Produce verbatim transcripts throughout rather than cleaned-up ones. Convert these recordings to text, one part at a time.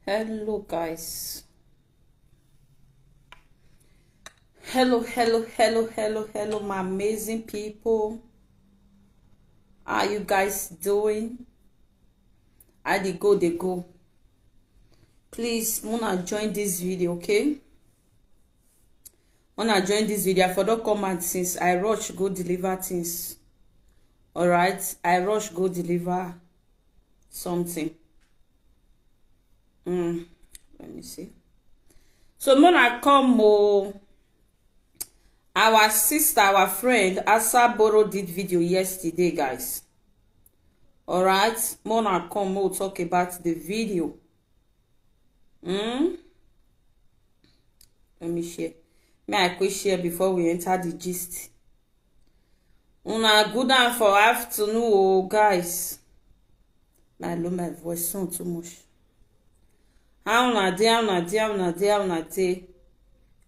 Hello, guys. Hello, hello, hello, hello, hello, my amazing people. How you guys doing? I dey go, dey go. Please, wanna join this video, okay? Wanna join this video. I for don come out since I rush go deliver things. All right, I rush go deliver something. Mm, let me see. So, Mona come, oh, our sister, our friend, Asaboro did video yesterday, guys. All right, Mona come, we'll talk about the video. Mm? Let me share. May I quick share before we enter the gist? Una good and for afternoon, oh, guys. My low my voice sound too much. How una dey, how una dey, how una dey, how una dey?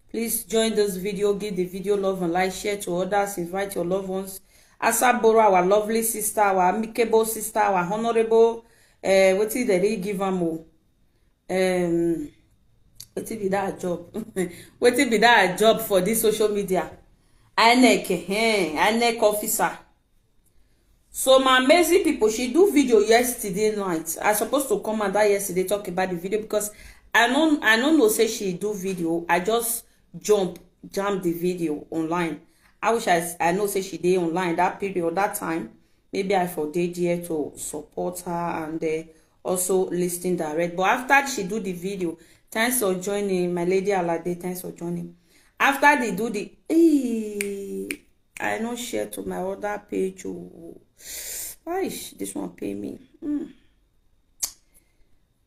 Please join this video, give the video love and like, share to others, invite your loved ones. Asaboro, our lovely sister, our amicable sister, our honorable, uh, wetin dem dey give am o? Um, wetin be that job? Wetin be that job for this social media? INEC, eh, INEC officer. So my amazing people, she do video yesterday night. I supposed to come and that yesterday talk about the video because I know I don't know say she do video. I just jump jam the video online. I wish I, I know say she dey online that period, that time. Maybe I for dey there to support her and uh, also listen direct. But after she do the video, thanks for joining, my lady Alade. Thanks for joining. After they do the, hey, I no share to my other page. Oh, Aish, this one pay me. Hmm.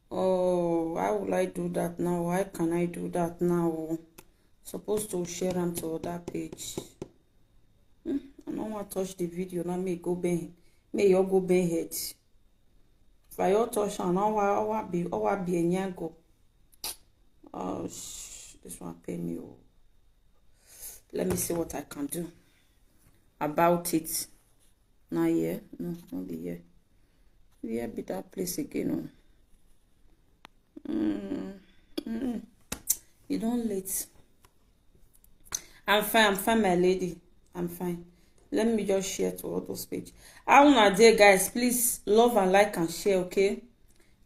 Oh, how will I do that now? Why can I do that now? Supposed to share am to other page. Hmm, I no wan touch the video now. May go bend, may you go bend head. If I all touch am, I wa wa be I wa be a nyango. Oh, sh- this one pay me. Oh, let me see what I can do about it. Not here, no, not be here. Where be that place again? Oh. Mm, mm. You don't late. I'm fine, I'm fine, my lady. I'm fine. Let me just share to all those pages. How una dey, guys? Please love and like and share, okay?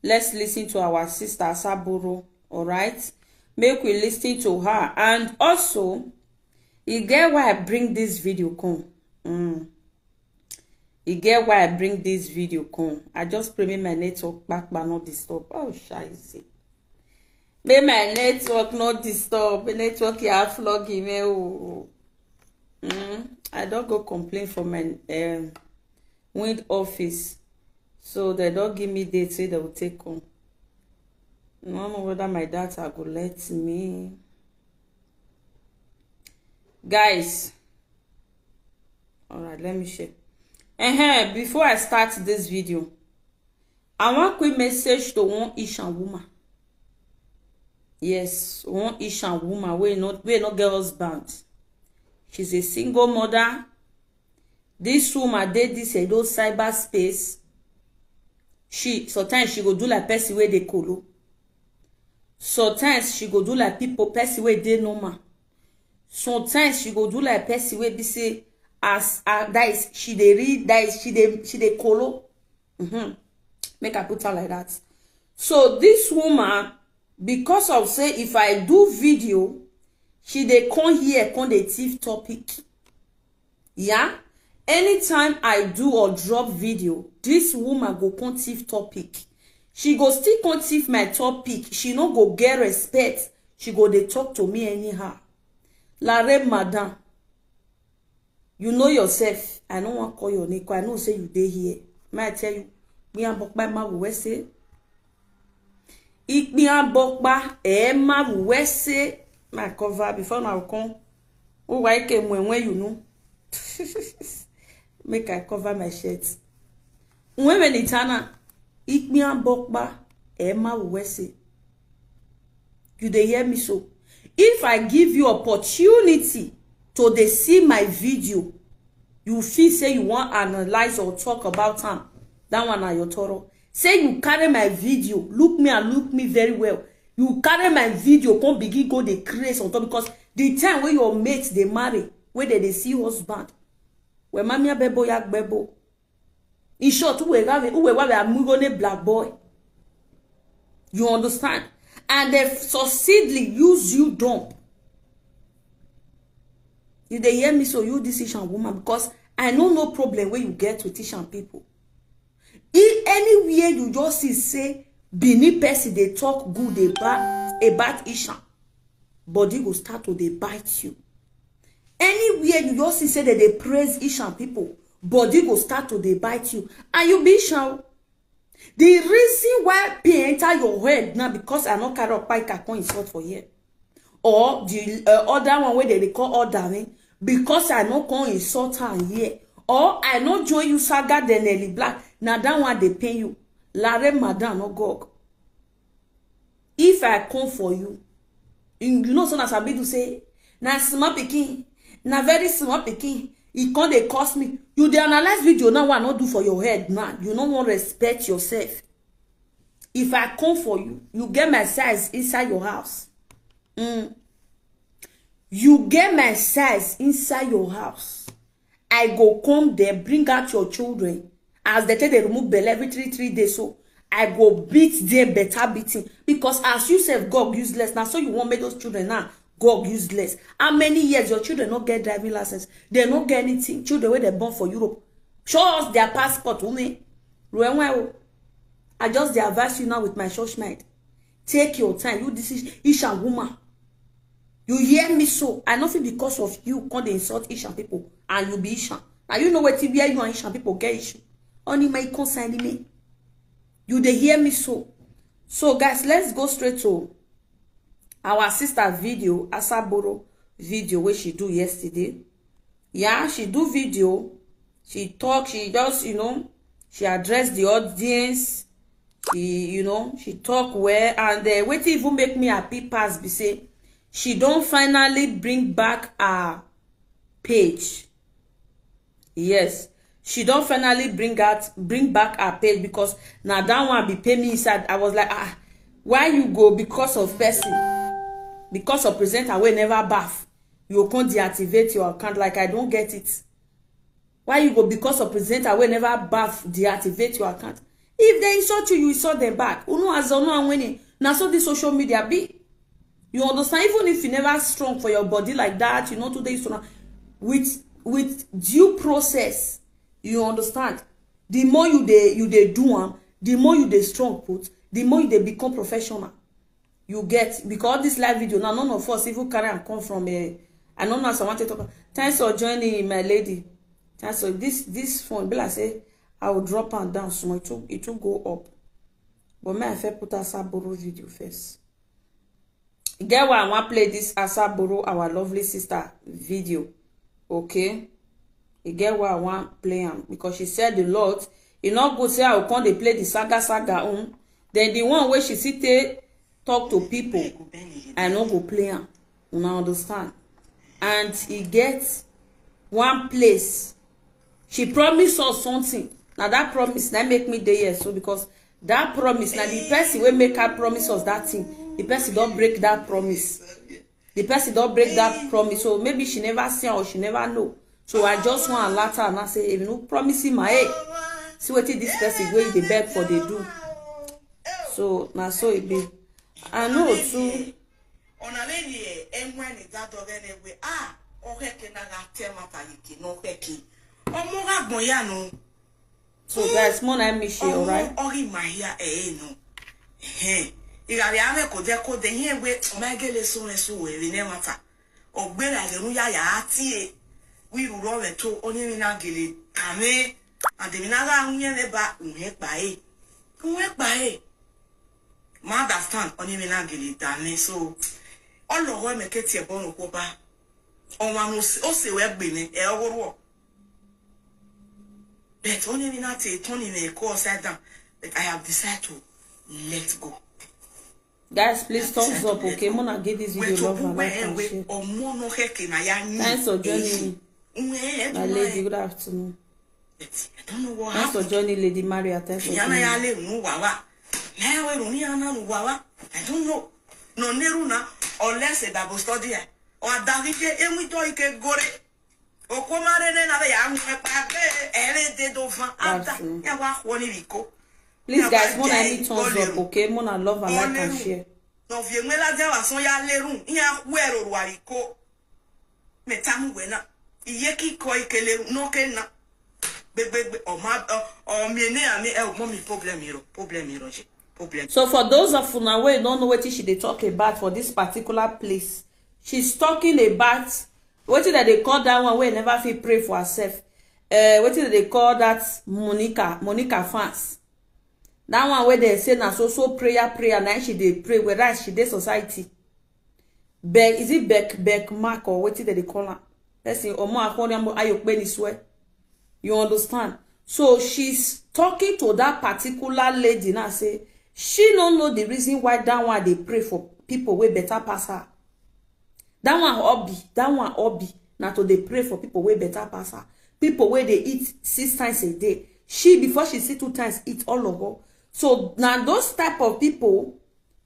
Let's listen to our sister Asaboro, all right? Make we listen to her. And also, e get why I bring this video come. Mm. E get why I bring this video come. I just pray make my network back back not disturb. Oh, shizy. May my network not disturb. The network you are flogging me. Oh. Mm, I don't go complain for my um, wind office. So they don't give me date say they will take on. I don't know whether my data go let me. Guys, all right, let me share. Uh-huh. Before I start this video, I want quick message to one Ishan woman. Yes, one Ishan woman wey no wey no get husband. She's a single mother. This woman dey this Edo cyberspace. She sometimes she go do like person wey dey kolo. Sometimes she go do like people person wey dey normal. Sometimes she go do like person wey be say as uh, that is she dey read that is she dey she dey kolo. Mm-hmm. Make I put her like that. So this woman, because of say if I do video, she dey come here come dey thief topic. Yeah, anytime I do or drop video, this woman go come thief topic. She go still come thief my topic. She no go get respect. She go dey talk to me anyhow. Lare madam, you know yourself. I no wan call your name. 'Cause I know say you dey here. May I tell you? Me and Bokpa ma we say. Ikpin abokpa e ma we say. My cover before now come. Oh, why came when when you know? Make I cover my shirt. When when itana ikpin abokpa e ma we say. You dey hear me so? If I give you opportunity to dey see my video, you feel say you wan analyze or talk about am. That one na your toro. Say you carry my video, look me and look me very well. You carry my video, come begin go dey craze on top, because the time wey your mates dey marry, wey dem dey see husband, we mamia bebo ya gbebo. In short, uwe gawe, uwe wawe amugone black boy. You understand? And they succeedly use you dump. You dey hear me so, you this Ishan woman, because I know no problem wey you get with Ishan people. If anywhere you just see say Benin person dey talk good about, about Ishan, body go start to dey bite you. Anywhere you just see say dem dey praise Ishan people, body go start to dey bite you. And you be Ishan o. The reason why pain enter your head now, because I no carry Okpaika come insult for here. Or the uh, other one wey dem dey call Odarin, because I no come insult am here. Or I no join you saga Denelly Black, na that one dey pain you. Lare madam no gog. If I come for you, you, you know so na sabi do say, na small pikin, na very small pikin, e come dey curse me. You dey analyze video now, what I no do for your head now. You no wan respect yourself. If I come for you, you get my size inside your house. Mm. You get my size inside your house. I go come there, bring out your children. As they take dey remove belle every three, three days, so I go beat them better beating. Because as you sef, God useless. Now, so you wan make those children now, God useless. How many years your children no get driving license? They no get anything. Children wey dem born for Europe. Show us their passport, women. Ruenwe o. I just dey advise you now with my church mind. Take your time. You this is Ishan woman. You hear me so? I no fit because of you come dey insult Ishan people and you be Ishan. Now you know wetin where you and Ishan people get issue. Only my concern me. You dey hear me so? So guys, let's go straight to our sister video, Asaboro video wey she do yesterday. Yeah, she do video. She talk, she just, you know, she address the audience. She, you know, she talk well. And uh, wetin even make me happy pass be say she don finally bring back her page. Yes, she don finally bring out, bring back her page, because na that one be pay me inside. I was like, ah, why you go because of person, because of presenter wey never baff, you go come deactivate your account? Like, I don't get it. Why you go because of presenter wey never baff deactivate your account? If they insult you, you insult them back. Unu as unu and winning. Na so this social media be. You understand? Even if you never strong for your body like that, you know, today is with with due process. You understand? The more you dey you dey do am, the more you dey strong put, the more you dey become professional. You get, because this live video now, none of us even carry and come from a. I don't know as I want to talk. Thanks for joining, my lady. Thanks for this this phone. Be like say I will drop am down small. It will it will go up. But may I first put Asaboro video first. Get why I want play this Asaboro, our lovely sister video. Okay. You get why I want play am, because she said a lot. E no good say I go come dey play the saga saga own. Then the one wey she still take talk to people, I no go play am. Una understand? And e get one place she promise us something. Na that promise na make me dey here so, because that promise na the person wey make her promise us that thing. The person don break that promise. The person don break that promise, so maybe she never see am or she never know. So I just wan alert her now say, if you no promise him, my hey, see wetin this person wey you dey beg for dey do. So na so e be. I know too. Ona le ni e enwe ni dado gene we ah, ohe ke na ga tema ta yiki no heki. Omo ga gbon ya no. So guys, mo na mi share, alright? Ori mahia e no. He. Igari ame ko de ko de yen we omegele so re so we ne mata. Ogbere agenu ya ya ati e. Wi ru ro re to oni mi na gele kame. Ade mi na ga unye me ba unhe pa e. Unhe pa e. Ma understand oni mi na gele dame so. Ologo me ke tie bono ko ba. Onwa no o se we gbe ni e ogoro. But only me not a Tony may call sat down. But I have decided to let go. Guys, please thumbs up, okay? Mona give this video love and like and share. Thanks for joining me. My lady, good afternoon. I don't know what Thanks for happened. Joining, Lady Maria. Thanks for Yana joining. Ya le nu wawa. Na ya we run ya na nu wawa. I don't know. No neru na, unless a Bible study. O adavike emu to ike gore. O ko mare ne na ya mu pa ke ere de do fan. Ada. Ya wa ho ni biko. Please, guys, when I need thumbs up, okay? When I love and like and share. No vie me la dia wa son ya le run. Ya we ro wa biko. Me tamu we na. Iye ki ko ike le run. No ke na. Gbegbe, ọmọ mi ne ami e ọmọ mi problem iro, problem iro je, problem. So for those of una wey don't know wetin she dey talk about for this particular place, she's talking about wetin dem dey call that one wey never fit pray for herself. Uh, wetin dem dey call that Monica, Monica fans. That one wey dem say na so so prayer prayer na she dey pray, whereas she dey society. Beg, is it Beck, Beck Mark or wetin dem dey call am? Person omo akwori amo ayo pe ni swear. You understand? So she's talking to that particular lady now say she no know the reason why that one dey pray for people wey better pass her. That one hobby, that one hobby na to dey pray for people wey better pass her. People wey dey eat six times a day. She before she see two times eat all of all. So na those type of people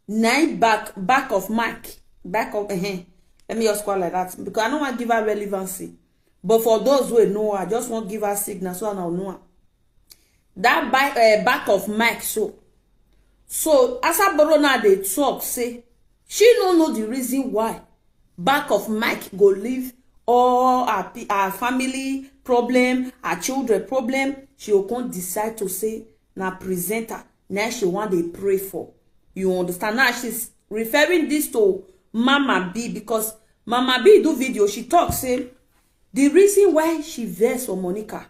na im back back of mic back of uh, let me just call like that because I no wan give her relevancy, but for those wey know her, I just wan give her signal so una know her. That by, uh, back of mic so so Asaboro now dey talk say she no know the reason why back of mic go leave all her, pe- her family problem, her children problem. She go come decide to say na presenter na she wan dey pray for. You understand? Now she's referring this to Mama B because Mama B do video. She talk say the reason why she vex for Monica,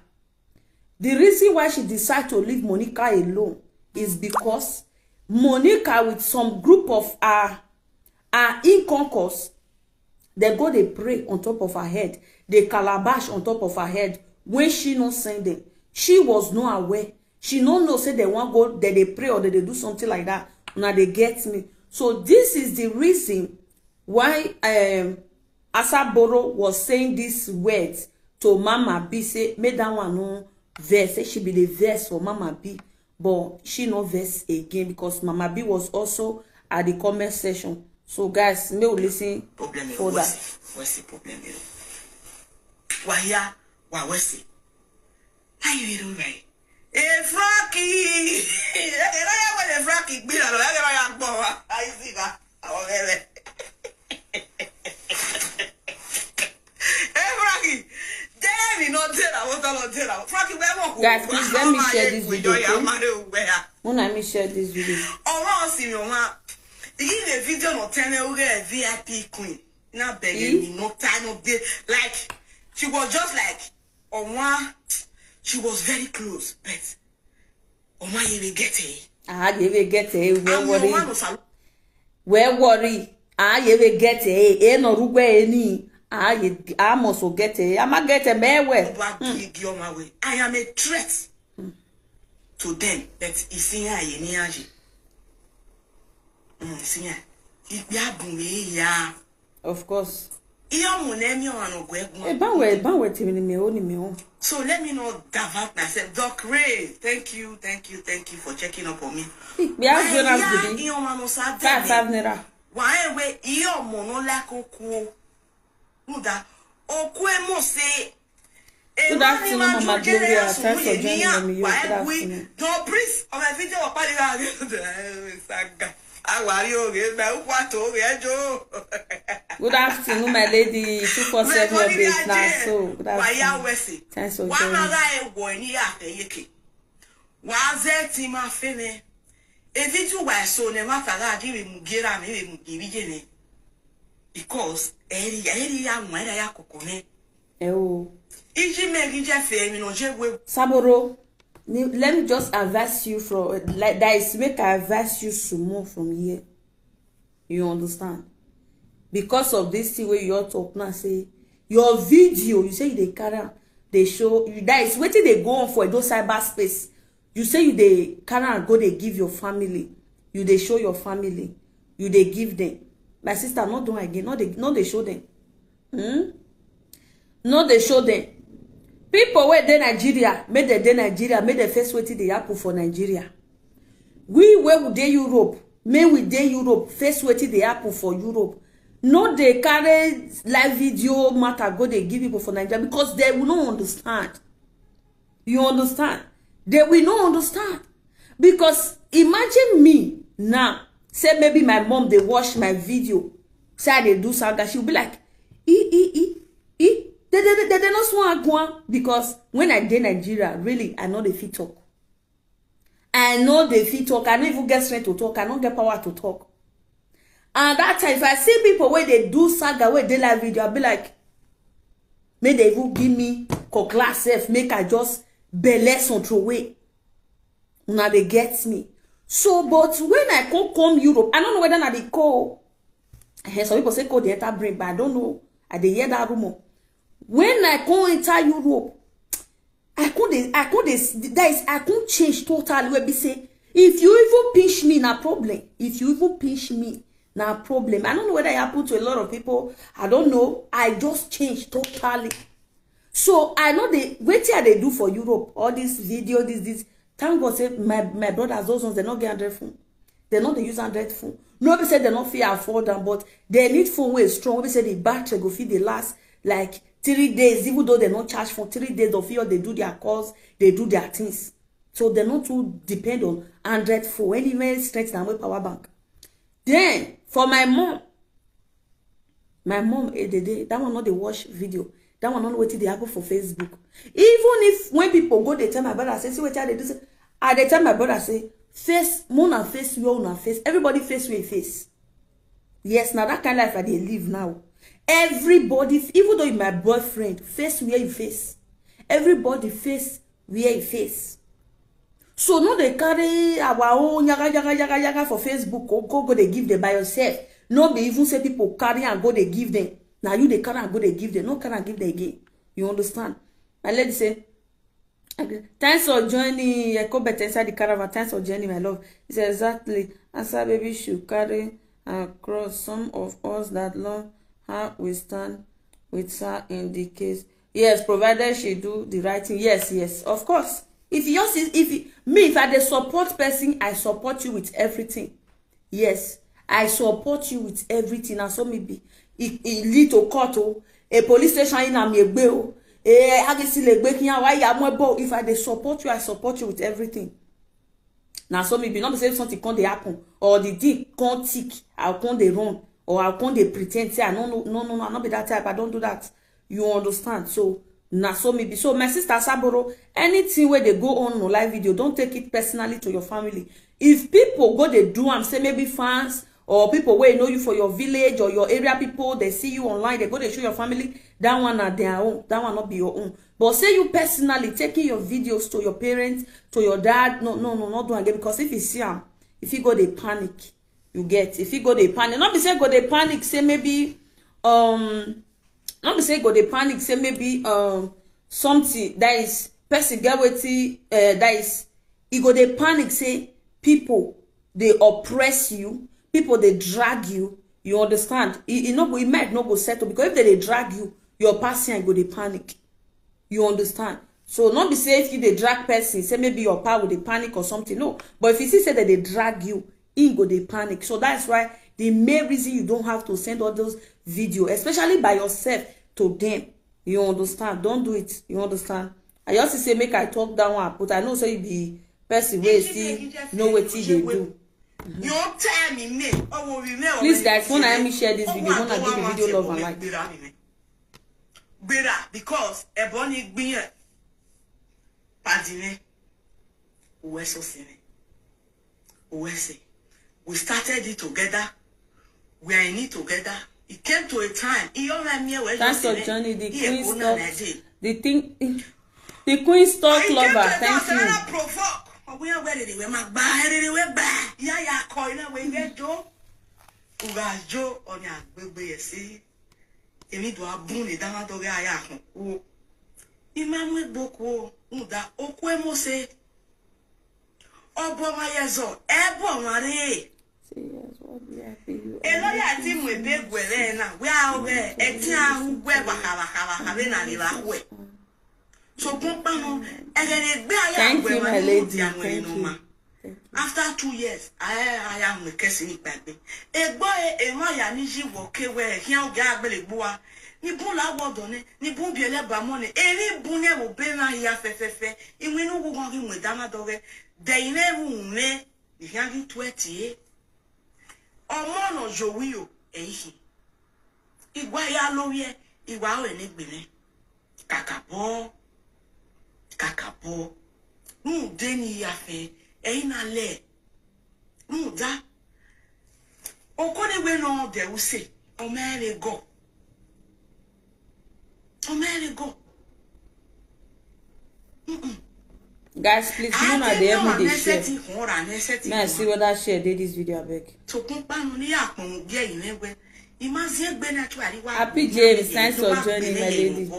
the reason why she decide to leave Monica alone is because Monica with some group of her her inconcus dem go dey pray on top of her head, dey calabash on top of her head when she no send them. She was no aware. She no know say dem wan go, dem dey pray or dem dey do something like that. Una dey get me? So this is the reason why um, Asaboro was saying this words to Mama B say make that one no vex, say she be the vex for Mama B, but she no vex again because Mama B was also at the comment section. So guys, make we listen Problem iro. Further. What's the, what's the problem iro? Waya, wa what's it? How you doing, right? Hey, Frankie! Hey, hey, hey, hey, Frankie, be like, like, like, like, like, I see that. I was there. Hey, Frankie! Tell me, not tell her, what I don't tell her. Frankie, where won't Guys, please let me share this video, okay? Where? When I me share this video. Ọmọ ọsìn mi ọmọ. Èyí lè fídíò náà tẹ́lẹ̀ orí ẹ̀ V I P queen. Náà bẹ̀rẹ̀ Hmm? mi náà tá náà dé. Like, she was just like, ọmọ, she was very close, but ọmọ yẹn lè get it. Ah, they will get it. Where Àwọn worry? Ọmọ àná sàlọ́ Where worry? Ah, they will get it. Eh, no rugbe any. Ah, you, I must get it. I might get it. Me where? Wá bí igi ọmọ àwẹ̀. I am a threat to them, but ìsinyìí àyè ní àyè. Mm, ìsinyìí. Ìgbé àbùn mi yá. Of course. Ihe ọmụ na-eme ọha n'ọgụ egwu. Eh, banwe, banwe, timi ni me o, ni me o. So let me not divert myself. Doc Ray, thank you, thank you, thank you for checking up on me. We are Jonas Why today. ihe ọma no sa Five, five debe? naira. Why we ihe ọmụ no like okwu? Nuda. Okwu emo say. Good afternoon, Mama Gloria. Thanks for joining me. Good afternoon. No, please. On my video, I'll probably have you. Saga. Awari oge, na ukwa to oge, ejo. Good afternoon, my lady. Two four seven update now. So, good Waya afternoon. Wesi. Thanks for Wa joining. ma ga e wo ni ya te yeke. Wa ze ti ma fe me. E video wa so ne ma ka ga di we mu gera me we mu geri je ne. Because eri eri ya mu era ya kokone. Eh, oh. Iji me gi je fe mi no je we. Saboro, ni- let me just advise you from, like, that is make I advise you some more from here. You understand? Because of this thing where you all talk now, say your video, you say you dey carry am, dey show you, that is wetin dey go on for Edo cyberspace. You say you dey carry am go dey give your family, you dey show your family, you dey give them. My sister, not do am again. No dey, no dey show them. Hmm? No dey show them. People wey dey Nigeria, make dem dey Nigeria, make dem face wetin dey happen for Nigeria. We wey we dey Europe, make we dey Europe, face wetin dey happen for Europe. No dey carry live video matter go dey give people for Nigeria, because they will no understand. You understand? They will no understand. Because imagine me now, say maybe my mom dey watch my video, say I dey do saga, she will be like, e e e e, they they they, they no swan go, because when I dey Nigeria, really, I no dey fit talk. I no dey fit talk. I no even get strength to talk. I no get power to talk. And that time, if I see people wey dey do saga, wey dey live video, I be like, make they even give me cutlass sef, make I just belle some throw away. Una dey get me. So, but when I come come Europe, I don't know whether na the cold. Eh, some people say cold dey enter brain, but I don't know. I dey hear that rumor. When I come enter Europe, I come dey, I come dey, that is, I come change totally. Wey be say, if you even pinch me, na problem. If you even pinch me, na problem. I don't know whether it happened to a lot of people. I don't know. I just change totally. So I know the wetin I dey do for Europe. All this video, this this. Thank God say my my brothers, those ones, they no get Android phone. They no dey use Android phone. No be say they no fit afford am, but they need phone wey strong. Wey be say the battery go fit dey last like three days, even though they no charge phone. Three days of, fit dey do their calls, dey do their things. So they no too depend on Android phone. Any very strength na wey power bank. Then for my mom, my mom, eh, dey dey, that one no dey watch video. That one no know wetin dey happen for Facebook. Even if when people go dey tell my brother say, see wetin I dey do, say, I dey tell my brother say, face, make una face where una face. Everybody face where e face. Yes, na that kind life I dey live now. Everybody, even though you my boyfriend, face where you face. Everybody face where e face. So no dey carry our own yaga yaga yaga yaga for Facebook, go go go dey give them by yourself. No be even say people carry and go dey give them. Now you dey carry and go dey give them. No carry and give them again. You understand? My lady say, okay, thanks for joining. Eko better inside the caravan. Thanks for joining, my love. He said, exactly. Answer baby should carry and cross. Some of us that love her will stand with her in the case. Yes, provided she do the right thing. Yes, yes, of course. If you see, if you, me, if I dey support person, I support you with everything. Yes, I support you with everything. And so maybe it, it lead to court, oh, a police station in Amiegbe, oh, a agisi legbe kiyan wa ya mo bo. If I dey support you, I support you with everything. Now so maybe not be say something come dey happen, or the thing come tick, I come dey run, or I come dey pretend say I no know. No, no, no, I no be that type. I don't do that. You understand? So now so maybe. So my sister Saboro, anything where they go on no live video, don't take it personally to your family. If people go dey do am, say maybe fans or people wey know you for your village or your area people, they see you online, they go dey show your family, that one na their own. That one not be your own. But say you personally taking your videos to your parents, to your dad, no, no, no, not do am again, because if you see am, if you go dey panic, you get, if you go dey panic, not be say go dey panic, say maybe, um, not be say go dey panic, say maybe, um, something that is person get wetin, uh, that is, e go dey panic, say people dey oppress you, people dey drag you. You understand? E, e no go, e mind no go settle, because if they dey drag you, your person go dey panic. You understand? So not be say if you dey drag person, say maybe your power dey panic or something. No, but if you see say that they drag you, he go dey panic. So that's why the main reason you don't have to send all those video, especially by yourself, to them. You understand? Don't do it. You understand? I just say make I talk that one, but I know say you be person wey see know wetin dey do. Please, guys, wanna help me share this video, wanna give the video love and like. Gbera, because Ebony Gbiyan Padine, Uwe Sosini, Uwe Se. We started it together. We are in it together. It came to a time. Thanks for joining the Queen Stock. The thing, the Queen Stock lover. Thank you. Provoke. Ọgbọ́n yẹn wẹ́rẹ̀ rẹ̀ wẹ́ máa gbá ẹ̀rẹ̀ rẹ̀ wẹ́ gbá. Ìyá ya kọ iná wẹ́ yẹn jó. Ugajo ọ̀nà àgbègbè yẹn sí. Èmi dùn abún ní dáná tó rí ayé àkàn. Wo. Ìmáàmù Egbòkú o. Ń da okú ẹ mọ́ ṣe. Ọbọ ma yẹ zọ. Ẹ bọ̀ wọn rè. Elóyè àti mú ebe gwẹ̀rẹ́ náà. Wẹ́ àwọn ẹ̀ tí a ń gbẹ́ bàkàbàkàbàkà bẹ́ẹ̀ náà lè ra wẹ̀. Sokun pano, egene gbe aya. Thank you, my lady. Thank you. After two years, aya aya nwe kesi ni gbagbe. Egbo e ema ya ni ji wo ke we, kian oge agbele gbo wa. Ni bun la wo do ne, ni bun bi ele ba mo ne. Eri bun ne wo be na ya fefefe. Iwinu wo gon ki nwe dama doge. De ine ru ne, ni kian ki twenty e. Ọmọ náà yòówì o, èyí. Ìwà ya lórí ẹ, ìwà ò ní gbìnrín. Kàkà bọ́, kàkà bọ́. Nù dé ní ìyàfẹ́, ẹ̀yin náà lẹ̀. Nù dá. Okó ní wé náà dẹ̀ ó sè, ọmọ ẹ̀ lè gọ̀. Ọmọ ẹ̀ lè gọ̀. Mm-mm. Guys, please, no na dey help me dey share. May I see whether share dey this video, abeg. Happy James, thanks for joining, my lady.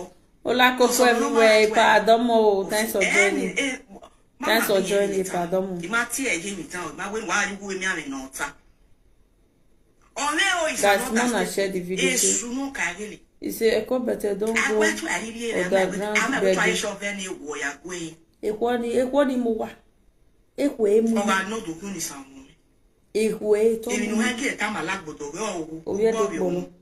Ola Koko everywhere, Ipa Adomo, thanks for joining. Thanks for joining, Ipa Adomo. Guys, no na share the video too. He say Eko better don go underground begging. Ekwo ni, ekwo ni mo wa. Ekwo emu. Ekwo e to. Obi e de kpolo.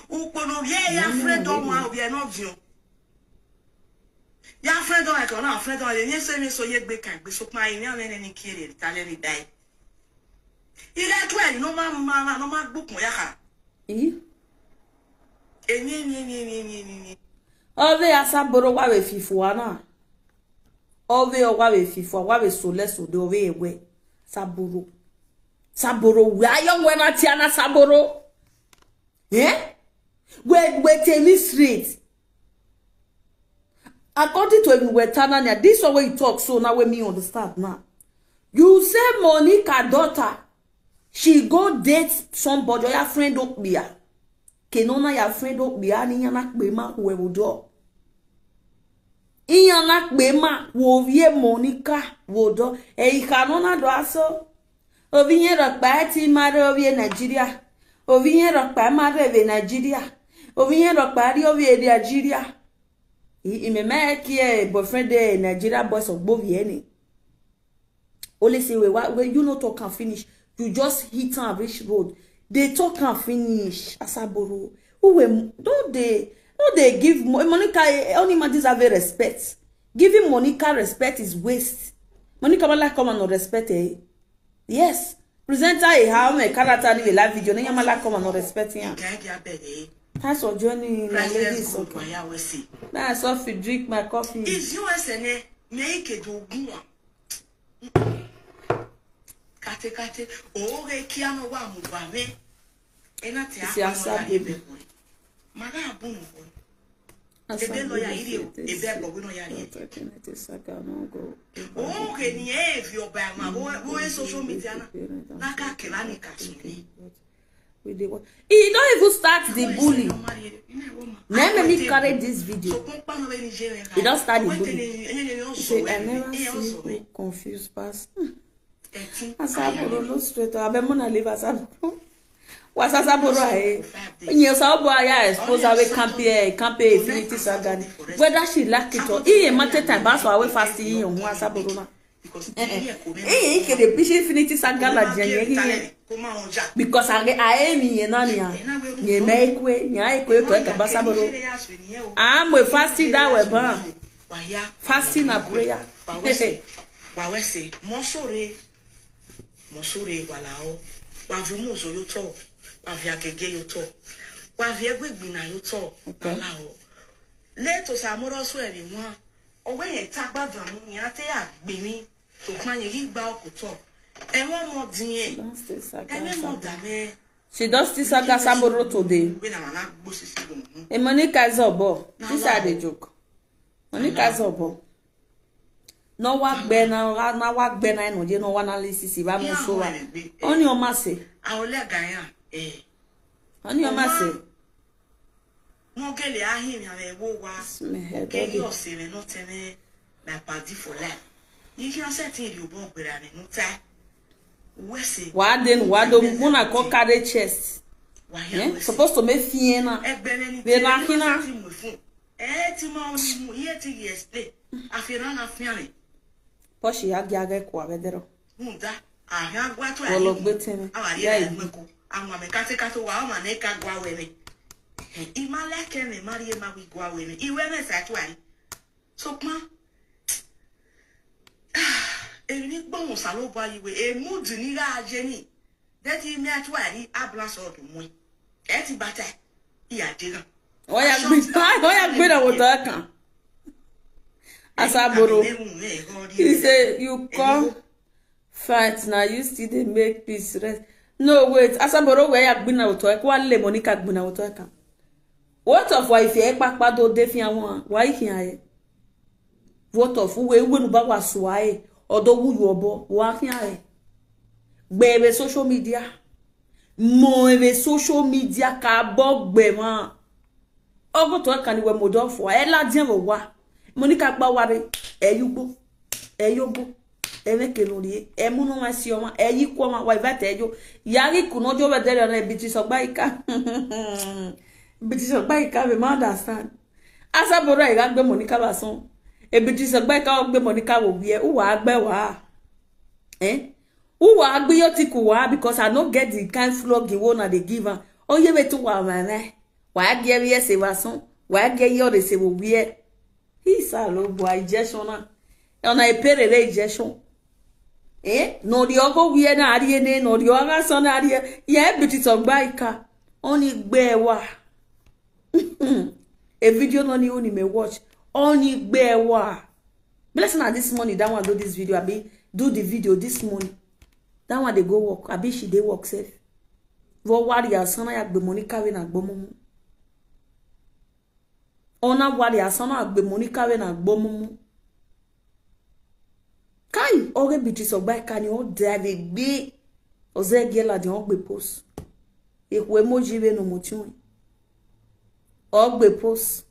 Ukpono ye ya friend ọmọ, obi e no vio. Ya friend ọmọ, ẹ̀kọ́ náà friend ọmọ, ẹ̀yẹ́ sọ ẹ̀mí sọ yẹ gbé kan gbé sọ pa ẹ̀mí àwọn ẹni kiri ẹ̀rí talẹ́ ní dáì. Ilé ẹ̀kọ́ ẹ̀ ló máa ń máa máa ló máa gbókun yá kà. Ih? Èmi, èmi, èmi, èmi, èmi, èmi, èmi. Ove asaboro wa we fifo ana. Ove o wa we fifo, wa we sole sode, ove ewe. Saboro. Saboro, we are young when I tiana saboro. Eh? We, we tell me straight. According to Enuwetanania, this one wey you talk so now wey me understand now. You say Monica daughter, she go date somebody, or your friend Okpia. Kenona your friend Okpia, ni yana kpema who will do. Iyana kpema wo vie Monica wo do. E ikanona do aso. Ovi yen rokpa ti mare ovi e Nigeria. Ovi yen rokpa mare ve Nigeria. Ovi yen rokpa ri ovi e Nigeria. I, i me me ki e boyfriend e Nigeria boys ogbo vi eni. Only say we, we, you no talk and finish. You just hit and reach road. They talk and finish. Asaboro. Who we, don't they, don't they give Mo-, Monica, eh, only man deserve a respect. Giving Monica respect is waste. Monica Mala come and no respect, eh? Yes. Presenter, eh, how many character in the live video? Nenya Mala come and no respect him. Thanks for joining, my ladies. Okay. Now I saw if you drink my coffee. Is U S N A make it do good one? Kate kate, oge kia no wa mu ba me. Ena te akwa no ya ebe boy. Maga abunu boy. Ebe lawyer iri o, ebe boy no ya ri. Oge ni e vi oba ma bo, bo e social media na. Na ka kela ni ka so ni. We dey wa-, he don even start the bully. Na him make me carry this video. He don start the bully. He say, "I never see who confuse pass." Hmm. Asaboro no straight. Abeg, mona leave Asaboro. Was Asaboro ahe? Nye sa obo aya expose awe kampe, kampe Infinity Saga ni. Whether she like it or, he e mate time, but so awe fast, he e hu Asaboro na. Eh, eh. Eh, eh, ke de bishi Infinity Saga la je, eh, eh. Because I, I am here na ni a. Nye me ekwe, nye ekwe to e ka ba Asaboro. I'm a fasting that way, ba. Fasting and prayer. Wa wese, mosore, mosore wala o. Wa vu muzo yo to, wa vi agege yo to, wa vi egbegbina yo to, okay, wala o. Le to sa moro so e ni wa. Owe yẹn tá gbàdúrà mú mi, á tẹ́ àgbè mi. Tó pọ́n yẹn yí gba ọkọ̀ tọ̀. Ẹ wọ́n mọ dín ẹ̀. Ẹ mẹ́ mọ dà mẹ́. She don still saga Asaboro today. Wé na màmá gbó sisi lòun. Emonika is a boy. This are the joke. Monica is a boy. No wa gbe na, na wa gbe na eno je, no wa na le sisi ba mo so wa. Oni o ma se. A o le ga yan. Eh. Oni o ma se. Nogele ahimi ame wo wa. Okeli oseme no teme, my padi for life. Ni ki ose tin ri obo gbera ni nuta. Wese. Wa den, wa do, muna ko carry chest. Eh? Supposed to make fiena. Egbere ni. Be na kina. Eh, ti ma oni mu, ye ti explain. Afira na fiane. Poshi ya gi age kwa vedero. Munda, ahia gwa to Wolo gbe teme. Awari Ya ya ibi. Meko. Ama me kate kate wa ama ne ka gwa wene. Ima leke me mari e ma wi gwa wene. Iwe me sa twari. So kuma. Eni gbon sa lo ba iwe. E mu di ni ga je ni. Deti mi atwari abla so do mu. E ti bata. Iya de na. Oya gbe, oya gbe na wota kan. Asaboro. He say you come fight, now you still dey make peace rest. No, wait, Asaboro, where ya gbe na wota kan? Wa le Monica gbe na wota kan? What of why if you papa do de fi awon? Why here? What of we we nu ba wa swa e? Odo wu yo bo. Wa here? Gbe we social media. Mo ebe social media ka bo gbe ma. Ogo to kan we mo do fo. E la dien wo wa. Monica pa wa re. E yugbo. E yogbo. E me ke lori. E mu no ma si o ma. E yi ko ma wa iva te yo. Ya ri ku no jo we de re biti so gba ika. Biti so gba ika we ma understand. Asaboro e ga gbe Monica ba son. E biti so gba ika o gbe Monica wo wi e. U wa gbe wa. Eh? Who wa agbe your tick wa because I no get the kind flog you wanna dey give am. Oh, you wait to wa wa wa. Wa get yes e wa son. Wa get your de se wo wi e. He sa lo bo injection na. Ona e pere re injection. Eh? No di ogo wi e na ari e ne, no di oga son na ari e. Ye biti so gba ika. Oni gbe wa. A video no ni oni me watch. Oni gbe wa. Blessing na this morning, that one do this video, abi do the video this morning. That one dey go work, abi she dey work sef. Vo wari asana ya gbe Monica we na gbo mumu. Ona wari asana gbe Monica we na gbo mumu. Kai, oge biti so gba ka ni o de ave gbe. Oze ge la de o gbe post. Ikwe moji we no mutun. O gbe post.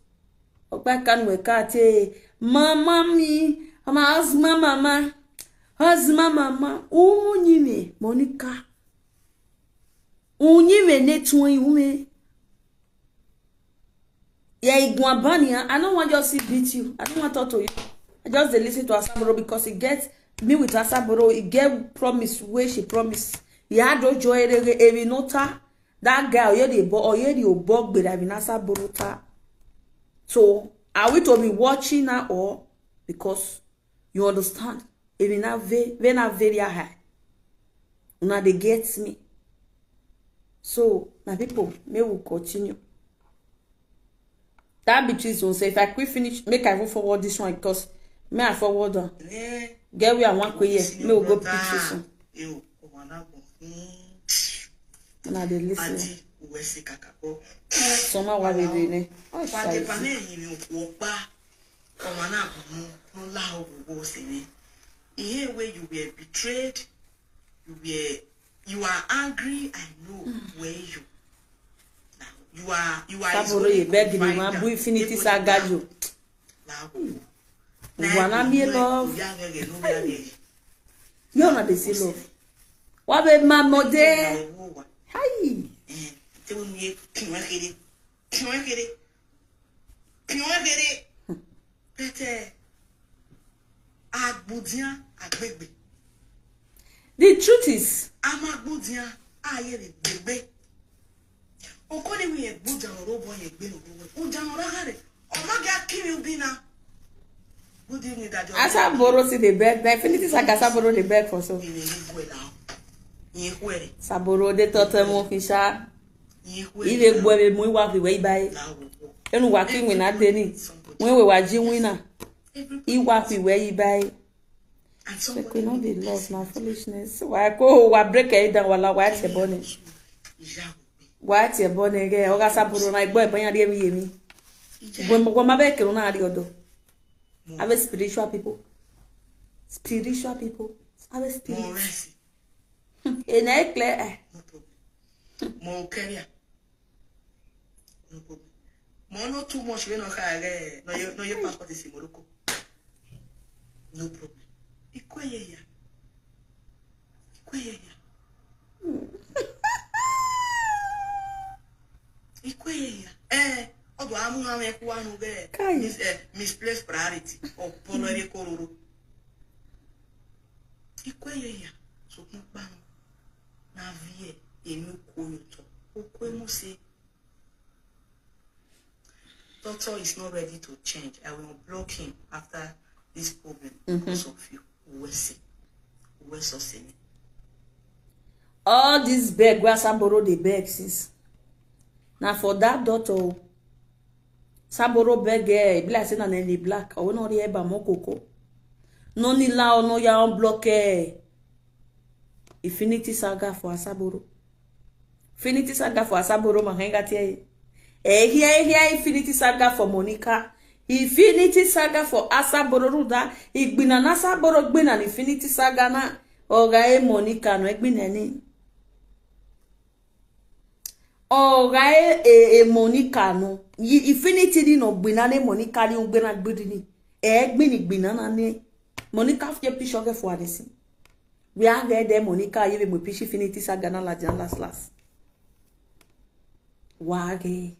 O gba ka ni we ka te. Mama mi, ama azma mama. Azma mama. Unyi me, Monica. Unyi me ne tun ume. Yeah, Iguabani, I don't want just see beat you. I don't want to talk to you. I just dey listen to Asaboro because he get me with Asaboro. He get promise where she promise. He had no joy. Evi nota that guy. Oye the bo. Oye the obo. But I mean Asaboro ta. So are we to be watching now or because you understand? Evi na ve ve na very high. Una dey get me. So my people, may we continue. That be true. So if I quick finish, make I go forward this one because may I forward on. Get where I want to here. May we go pick this one. Una dey listen. Some are what we dey. Oh, sorry. Ọmọ náà kò mú ló lá òwò sí ni. Ihe wey you were betrayed, you were you are angry, I know where you. Now, you are you are his Saboro only ye beg me provider. ma bu infinity Even saga now, yo. now, Wana mi love. Ya ngege no ya ngege. You na dey see love. Wa be ma mo de. Now, Hi. eh, te wonu ye pion kere, pion kere, pion kere. Pete agbudian agbegbe. The truth is, Amagbudian aye le gbegbe. Okoni mi ye gbudian orobo ye gbe orobo. Udian oragare. Omage akimi ubina. Good evening, Daddy. Asaboro see the beg. The infinity saga Saboro the beg for so. Ine igwe la. Ine igwe. Saboro de tote mo kisha. Ine igwe. Ive gbo ebe mu iwa fi we ibaye. Enu wa ki win na deni. When we wa ji winner. Iwa fi we ibaye. And So somebody could not be will love bless na you. Foolishness. Wa ko wa break e down wala wa te bone. Ìyá Wa te bone ge. Oga Saboro na igbo e banya de mi ye mi. ìyá Gbo mo gbo ma be ke na ri odo. Ave spiritual people. Spiritual people. Ave mo spirit. rest. E na e clear. Eh. No problem. Mo carry am. No problem. Mo no too much wey no carry. No, you no, you passport is in Morocco. No problem. Ikweye ya. Ikweye ya. Ikweye ya. Eh. Ọdụ amụ ha wee kwụwa n'oge. Kai. Mis-, eh, misplaced priority. Ọ pụrụ ere kororo. Ikwe ya ya, sokwu mkpanụ. Na vie, enu kwuo ụtọ. Okwe mụ sị, "Doctor is not ready to change. I will block him after this problem because of you." Uwe sị. Uwe sọ sị. All this beg wey Asaboro dey beg since. Na for that doctor o. Asaboro beg eh, e be like say na Nelly Black. Owe no ri eba mo koko. No ni la ono ya on block eh. Infinity Saga for Asaboro. Infinity Saga for Asaboro ma henga tie. Eh, here, here, Infinity Saga for Monica. Infinity Saga for Asaboro Ruda. Igbina na Asaboro gbina ni Infinity Saga na. Oga e Monica no egbina ni. Oga e, e, e Monica no. Yi Infinity ni no gbina ni Monica ni ugbina gbidi ni. E gbini gbina na ni. Monica fie pisho ge for adesi. We are there, there, Monica, you will push Infinity Saga na la jan last last. Wage.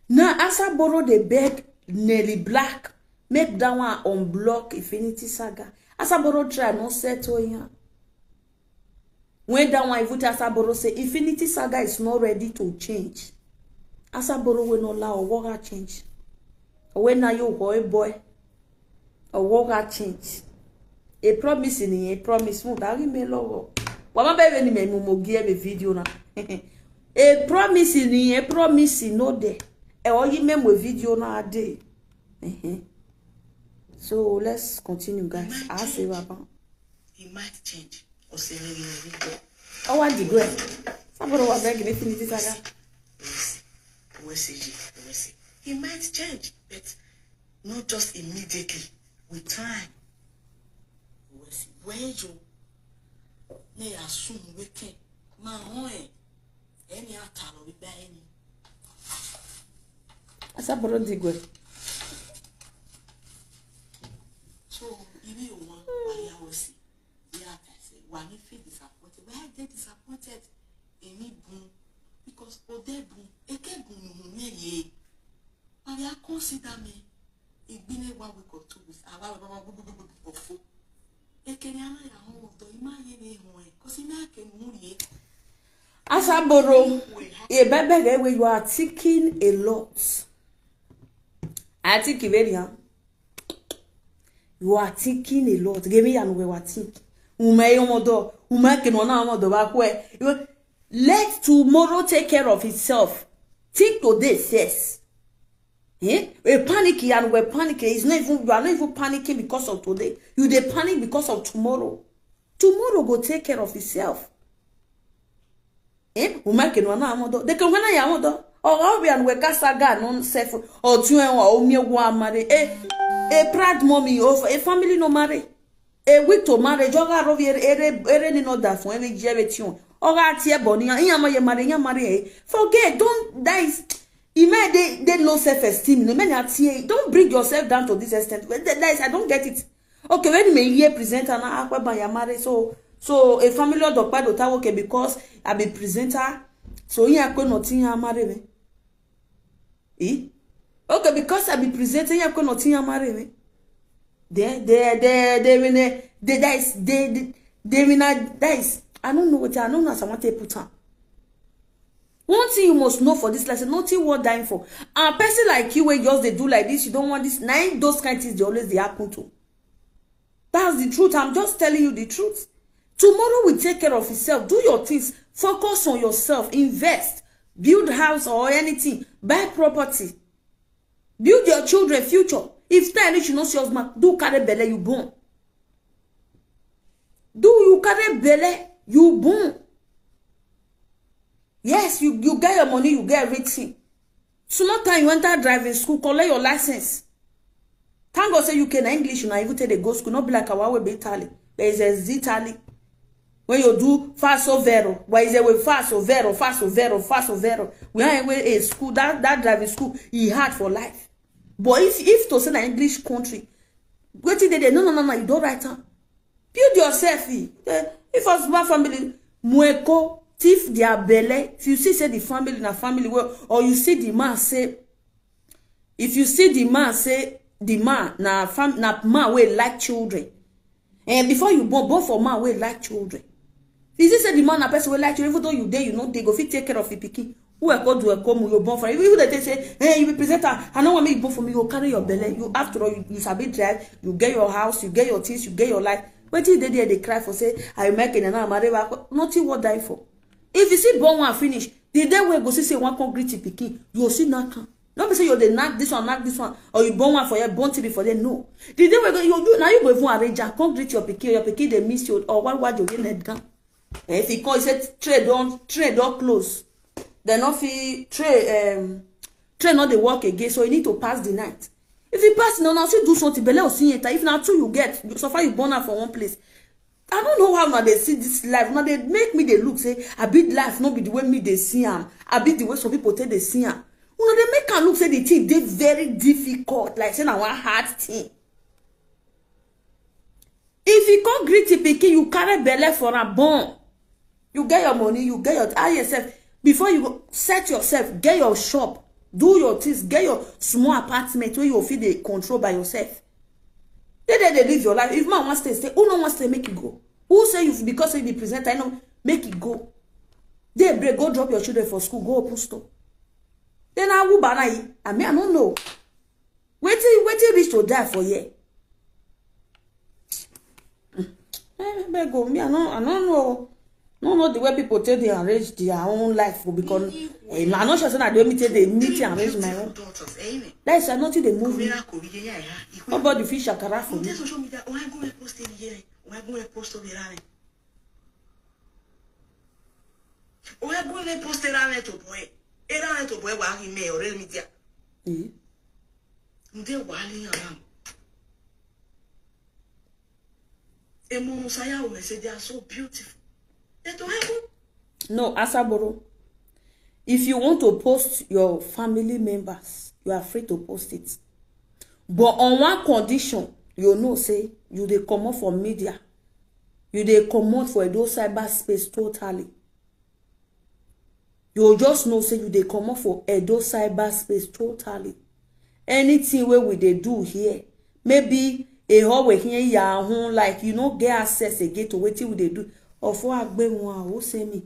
Now, Asaboro dey beg Nelly Black, make that one unblock Infinity Saga. Asaboro try no settle ya. When that one even tell Asaboro say Infinity Saga is not ready to change. Asaboro will not allow Owoga change. When now you boy boy, Owoga change. A promise ni a promise. Mo dari me logo. Wa ma bebe ni me mo mo gi e me video na. A promise ni a promise no de. E o yi me mo video na a day. Mhm. So let's continue, guys. I say baba. He might change. Or say no, no, no, no. I want the girl. Saboro wa beg me Infinity Saga. Yes. Yes, yes, yes. He might change, but not just immediately. With time. Yes. When you may assume we can. My own. Any atalo we buy any. Asaboro digwe. So, if you want, why I will see. Yeah, I say, why you feel disappointed? Why I get disappointed? Any boom. Because Ode boom, Eke boom, you know, yeah. Why you consider me? It been a one week or two weeks. I was, Asaboro, you are thinking a lot. I think very, huh? You are thinking a lot. Give me an we think. Ume yomodo, ume ke no na modo ba kwe. Let tomorrow take care of itself. Think today first. Eh? A panic and we panic is not even, you are not even panicking because of today. You dey panic because of tomorrow. Tomorrow go take care of itself. Eh? Umake no na amodo. De ke na ya amodo. O ga obi an we kasa ga no self. O tu en o mi wa marry. Eh, a proud mommy of a family no marry. A week to marriage, oga rovi ere, ere, ere ni no da fun, ere je be ti on. Oga ti e bo ni, iya ma ye marry, iya marry eh. Forget, don't, that is, e may dey, dey low self esteem. No, many are tear. Don't bring yourself down to this extent. Well, that, that is, I don't get it. Okay, when me hear presenter na akwa ba ya marry, so, so a family of Dokpa do ta, okay, because I be presenter, so iya ko no tin ya marry me. Eh? Okay, because I be presenter, iya ko no tin ya marry me. They, they, they, they, when they, they, that is, they, they, they, when I, that is, I don't know what, I don't know as I want to put on. One thing you must know for this lesson, nothing worth dying for. A person like you, when just they do like this, you don't want this. Nine, those kind things, they always, they happen to. That's the truth. I'm just telling you the truth. Tomorrow will take care of itself. Do your things. Focus on yourself. Invest. Build house or anything. Buy property. Build your children future. If time reach, you no see husband, do carry belle, you born. Do you carry belle, you born. Yes, you, you get your money, you get everything. Small time you enter driving school, collect your license. Thank God say U K na English, na even take dey go school, not be like our way be Italy. There is a Italy. When you do faso vero, why is it we faso vero, faso vero, faso vero? We are away a school, that, that driving school, e hard for life. But if, if to say na English country, wetin dey there? No, no, no, no, you don't write am. Build yourself. Eh? Eh, if a small family, Mueko, thief their belle. If you see say the family na family wey, or you see the man say, if you see the man say the man na fam na man wey like children, and before you born, born for man wey like children. If you see say the man na person wey like children, even though you dey, you no dey, go fit take care of the pikin. Who e go do e come, you born for, even they take say, hey, you be presenter, I no want make you born for me, you go carry your belle. You, after all, you, you sabi drive, you get your house, you get your things, you get your life. Wetin you dey there dey cry for say, I make it and now marry back? Nothing what die for. If you see born one finish, the day wey go see say one come greet the pikin, you go see knock am. No be say you dey knock this one, knock this one, or you born one for here, born three for there. No. The day wey go, you do, now you go even arrange am, come greet your pikin, your pikin dey miss you, or one why you get let down. If you call, you say train don, train don close. Dem no fit train, um, train no dey work again, so you need to pass the night. If you pass, no, now still do something, belle will see enter. If na two you get, you, so far you born am for one place. I don't know how una dey see this life. Una dey make me dey look say, I be life, no be the way me dey see am. I be the way some people take dey see am. Una dey make am look say the thing dey very difficult, like say na one hard thing. If you come greet the pikin, you carry belle for am born. You get your money, you get your, how yourself. Before you go set yourself, get your shop, do your things, get your small apartment where you feel dey control by yourself. They dey, dey live your life. If man wants to stay, who no wants to make it go? Who say you, because you be presenter, you know, make it go? They break, go drop your children for school, go open store. Then I will ban I. I mean, I don't know. Wetin, wetin reach to die for here? Eh, abeg o, me, I no, I no know. No know the way people take dey arrange their own life o, because, eh, I no sure say na the way me take dey, me take arrange my own. That is why nothing dey move me. Nobody fit shakara for me. Oya go le post era me to boy. Era me to boy wa hi me already media. Eh? Nde wa li yan. E mo musaya o me say they are so beautiful. E to heaven. No, Asaboro. If you want to post your family members, you are free to post it. But on one condition, you know say you dey comot for media. You dey comot for Edo cyberspace totally. You just know say you dey comot for Edo cyberspace totally. Anything wey we dey do here, maybe a hallway here, yahoo, like, you no get access again to wetin we dey do. Ofo agbe wọn, who say me?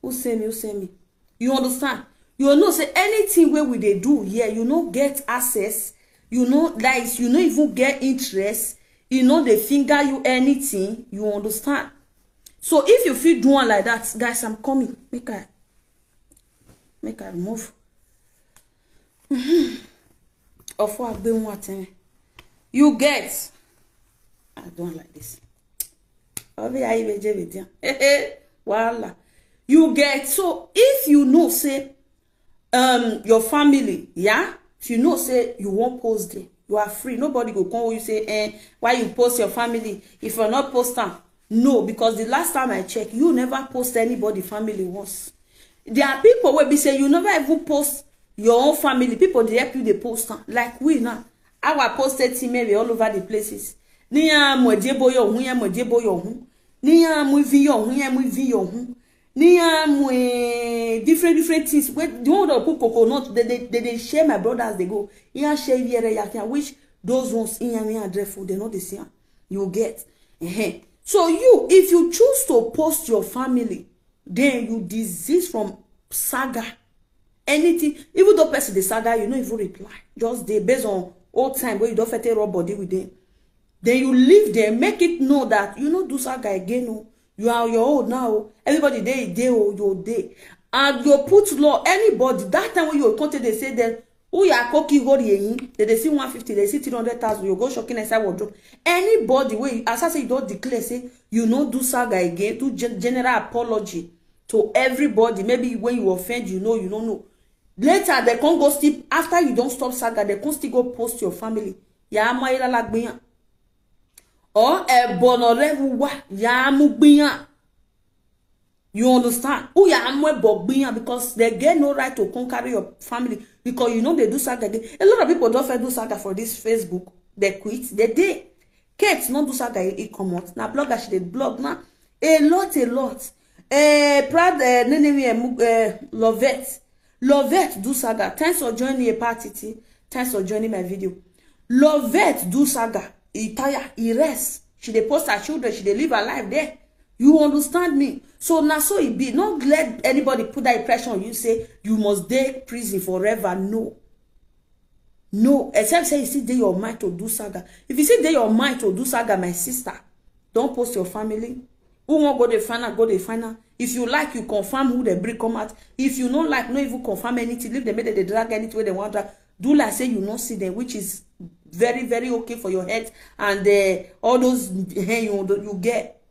Who say me? Who say me? You understand? You know say anything wey we dey do here, you no get access. You know, like, you no even get interest. E no dey finger you anything. You understand? So if you fit do one like that, guys, I'm coming. Make I, make I move. Ofo agbe wọn thing. You get? I don't like this. Obi ayi beje bedia. Wahala. You get? So if you know say, um, your family, yeah, if you know say you wan post there, you are free. Nobody go come you say, eh, why you post your family if you're not post am? No, because the last time I check, you never post anybody family once. There are people wey be say you never even post your own family. People dey help you dey post am. Like we now, our posted team maybe all over the places. Ni ya mo je boyo hun, ya mo je boyo hun. Ni ya mo vi yo hun, ya mo vi yo hun. Ni ya mo, eh, different, different things. When the one that cook coconut, they, they, they, they share my brothers, they go. Ya share yere ya, which those ones in ya, me address food, they know the same. You get. Ehen. So you, if you choose to post your family, then you desist from saga. Anything, even though person dey saga, you no even reply. Just dey based on old time wey you don fit take rub body with them. Then you leave them, make it know that you no do saga again o. You are your own now o. Everybody dey, e dey o, you dey. And you put law, anybody, that time wey you come take dey say them, who ya koki hori eyin, they dey see one fifty, they see three hundred thousand, you go shocking inside wardrobe. Anybody wey, as I say, you don declare say you no do saga again, do gen-, general apology to everybody. Maybe when you offend, you know, you don't know. Later, they can't go sleep. After you don't stop saga, they can't still go post your family. Ya ama ilala gbiyan. Or e bono rewu wa, ya amu gbiyan. You understand? Who ya amu e bo gbiyan, because they get no right to come carry your family. Because you know they do saga again. A lot of people don't fit do saga for this Facebook. They quit. They dey. Kate no do saga, e, e comot. Na blogger she dey blog now. A lot, a lot. Eh, Prad, eh, Nenemi, eh, Mu- eh, Lovette. Lovette do saga. Thanks for joining a party. Thanks for joining my video. Lovette do saga. He tire, he rest. She dey post her children, she dey live her life there. You understand me? So now so it be. Not let anybody put that impression on you say you must dey prison forever. No. No, except say you still dey your mind to do saga. If you still dey your mind to do saga, my sister, don't post your family. Who wan go dey find out, go dey find out. If you like, you confirm who dem bring come out. If you no like, no even confirm anything. Leave dem make dem dey drag anything wey dem wan drag. Do like say you no see dem, which is very, very okay for your health and uh, all those eh, you, you get.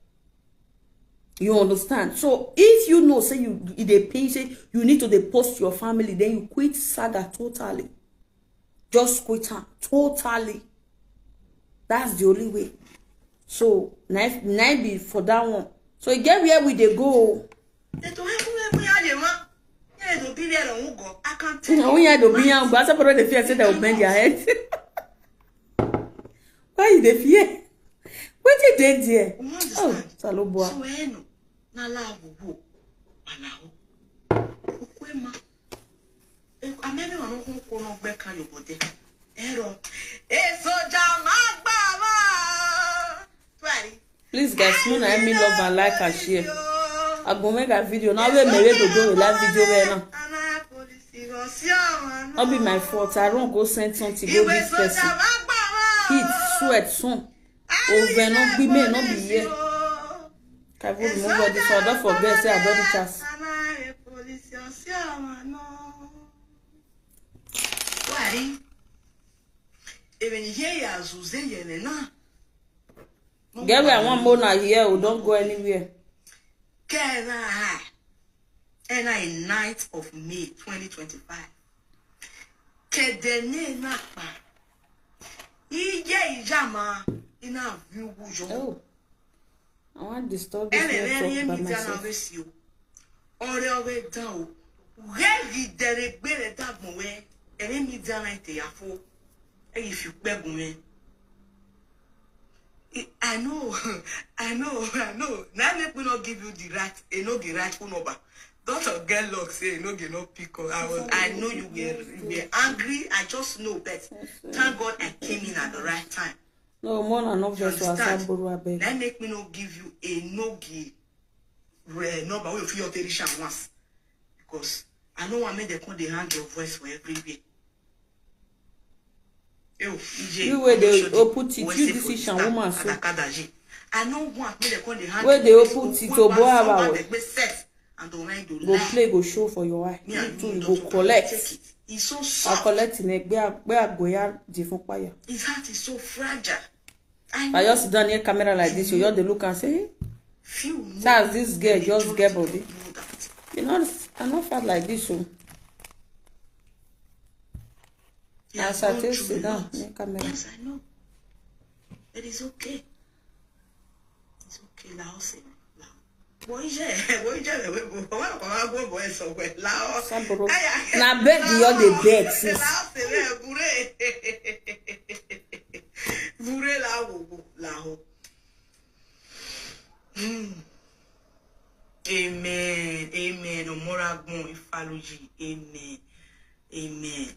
You understand? So if you know say you e dey pain say you need to dey post your family, then you quit saga totally. Just quit am totally. That's the only way. So na na be for that one. So e get where we dey go. They don't have where we are, ma. Yeah, don't be there, don't go. I can't tell you. Onye do bi ya ngwa, some people dey fear say they will bend their head. Why you dey fear? Wetin dey there? You Oh, understand? Saloboa. So eh no, na la wo wo, na la wo. Ukwe ma. Eh, amebe wa no ko no gbe kan yo bode. Ero. Eh, soja ma gba ma. Twari. Please, guys, Mona, help me love and like and share. I go make a video now. We may do a live video right now. Not be my fault. I don't go send something, go this person. Heat, sweat, sun. Over, no be me, no be here. Can we remove all this one? Don't forget, say I don't reach us. Why? Even here, as you say, you know. Get where I want Mona here, we don't go anywhere. Kena high. Ena in ninth of May twenty twenty-five. Kedene nakpa. Iye ijama ina viwu yo. Oh, I want disturb this Ene network ene by mi dana myself. Wesi o. Ore ore dan o. Regi dere gbere dagbon we. Ene mi dana ite yafo. Eyi fi pegun we. I know, I know, I know. Now make me not give you the right, you know the right phone number. Don't get luck, say you know you no pick up. I was, I know you were, you were angry. I just know that. Thank God I came in at the right time. No, more than no You verse was understand? Abeg. That make me not give you a no give uh, number wey you fit take reach am once, because I no wan make dem come dey hang your voice for everywhere. Ew, E J, You wey dey open teeth, you this Ishan woman so. I no want make dem come dey hang your voice. Wey dey open teeth, obo abawo. Go play, go show for your eye. You too, you go collect. It's so soft. I collect in egbe agboya di fun paya. His heart is so fragile. I just sit down near camera like this, you just dey look and say, "Hey." Few know. So as this girl just get body. You know, I no felt like this, so. As I take sit down near camera. Yes, I know. It is okay. It's okay, Laos. Boy, yeah, boy, yeah, boy, boy, boy, boy, boy, so well, Laos. Saburo. Na beg you all dey beg, sis. Laos, eh, bure. Bure la wo, la wo. Hmm. Amen. Amen. Omoragbon Ifaluji. Amen. Amen.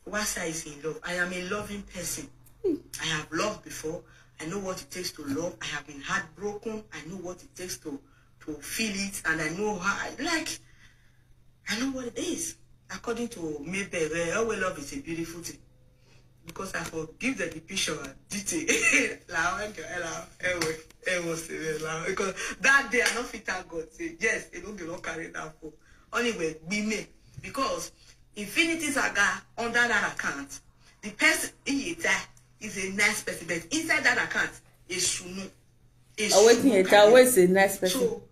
Wasa is in love. I am a loving person. I have loved before. I know what it takes to love. I have been heartbroken. I know what it takes to, to feel it. And I know how I like. I know what it is. According to Mabel, eh, always love is a beautiful thing. Because I forgive the picture and detail. La, la, ewe, ewe, se, la. Because that day I no fit thank God. Say, yes, they don't get carry that for. Anyway, be me. Because Infinity Saga under that account, the person in it is a nice person, but inside that account, is Shunu. Is Oh, wait, Shunu here, Kale. Always a nice person. So,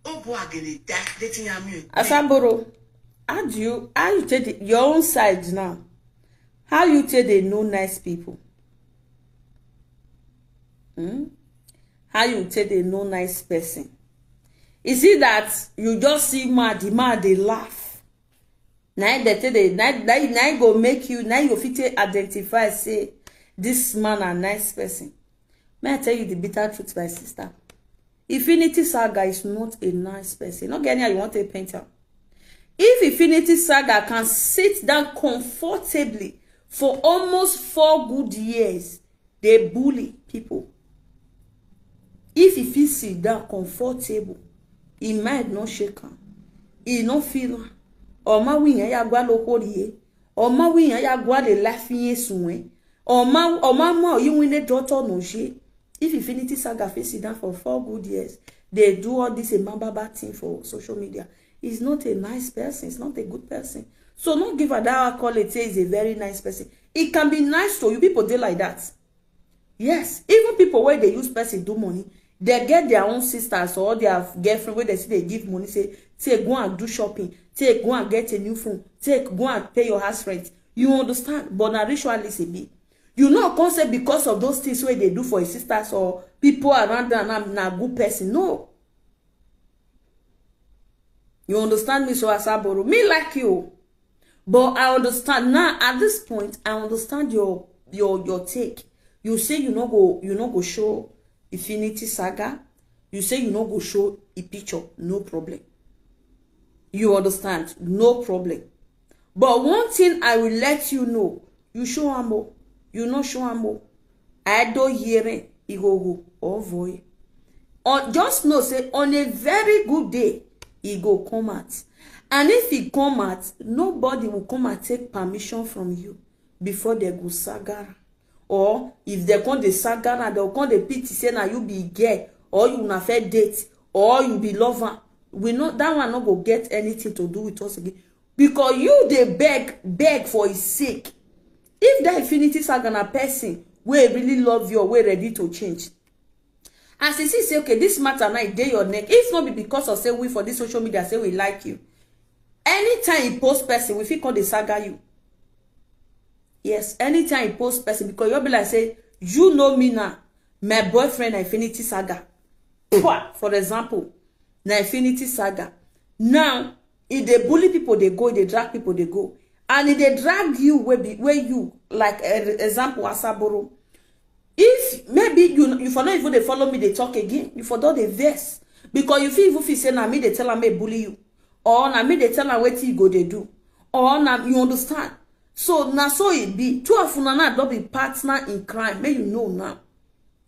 oh boy, I get it. That dating Yamu. Asaboro, how do you, how you take the, your own side now? How you take they know nice people? Hmm? How you take they know nice person? Is it that you just see mad, the mad they laugh? Now they take they now, now, now go make you, now you fit take identify say this man a nice person. May I tell you the bitter truth, my sister? Infinity Saga is not a nice person. Not getting how you want to paint her. If Infinity Saga can sit down comfortably for almost four good years, they bully people. If he fit sit down comfortable, he mind no shake am. He no feel am. Ọmọ wí yẹn ya gwa lóko rí e. Ọmọ wí yẹn ya gwa lè láfiyè sùn ẹ. Ọmọ ọmọ mọ yìí wí ní dọ́tọ̀ nù ṣe. If Infinity Saga fit sit down for four good years, they do all this a man baba thing for social media. He's not a nice person. He's not a good person. So not give her that accolade say he's a very nice person. He can be nice to you. People dey like that. Yes, even people where they use person do money, they get their own sisters or their girlfriend where they see they give money, say, take go and do shopping, take go and get a new phone, take go and pay your house rent. You understand? But na ritualist e be. You know, come say because of those things where they do for his sisters or people around them, na, na good person. No. You understand me, so Asaboro? Me like you. But I understand now, at this point, I understand your your your take. You say you no go you no go show Infinity Saga. You say you no go show a picture. No problem. You understand? No problem. But one thing I will let you know, you show am o, you no show am o. I don't hear it. He go go or voy. Or just know say on a very good day, he go come out. And if he come out, nobody will come and take permission from you before they go sagara. Or if they come the sagara, they'll come the pity say now you be gay, or you na fair date, or you be lover. We know that one not go get anything to do with us again. Because you they beg, beg for his sake. If that Infinity Saga na person wey really love you or wey ready to change, as he see say, okay, this matter now e dey your neck. If not be because of say we for this social media say we like you, anytime he post person, we fit call the saga you. Yes, anytime he post person, because you'll be like say, you know me now, my boyfriend na Infinity Saga. Pwah! For example, na Infinity Saga. Now, if they bully people, they go, they drag people, they go. And if they drag you, where, be, where you, like uh, example, Asaboro. If maybe you you for not even they follow me, they talk again, you for don't they vex. Because you feel even feel say na me they tell am make bully you. Or na me they tell am wetin you go they do. Or na you understand. So na so it be. Two of una now don't be partner in crime. May you know now.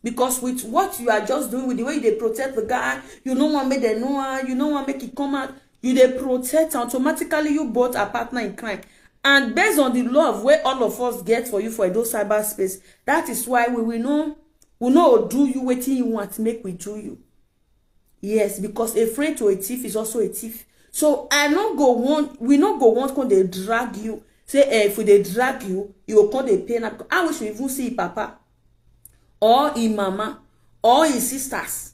Because with what you are just doing, with the way they protect the guy, you no want make dem know am, you no want make it come out. You dey protect, automatically you both are partner in crime. And based on the love wey all of us get for you for Edo cyberspace, that is why we will know we no do you wetin you want make we do you. Yes, because a friend to a thief is also a thief. So I no go want, we no go want come dey drag you. Say eh, if we dey drag you, you go come dey pay now. I wish we even see him papa or him mama or him sisters.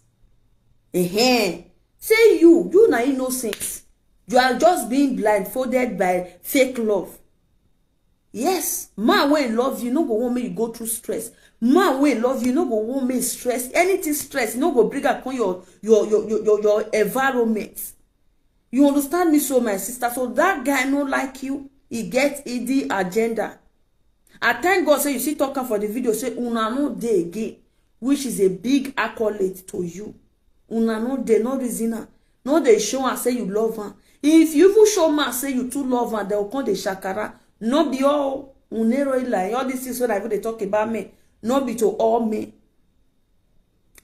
Ehen. Say you, you na innocent. You are just being blindfolded by fake love. Yes, man wey love you no go want make you go through stress. Man wey love you no go want make stress. Anything stress no go bring upon your your your your your, your environment. You understand me so, my sister? So that guy no like you. He get E D agenda. I thank God say you see talk am for the video say una no dey again, which is a big accolade to you. Una no dey, no reason am. No dey show am say you love am. If you even show man say you too love am, they will come dey shakara. No be all unero ilai, all these things wey I even dey talk about me. No be to all men.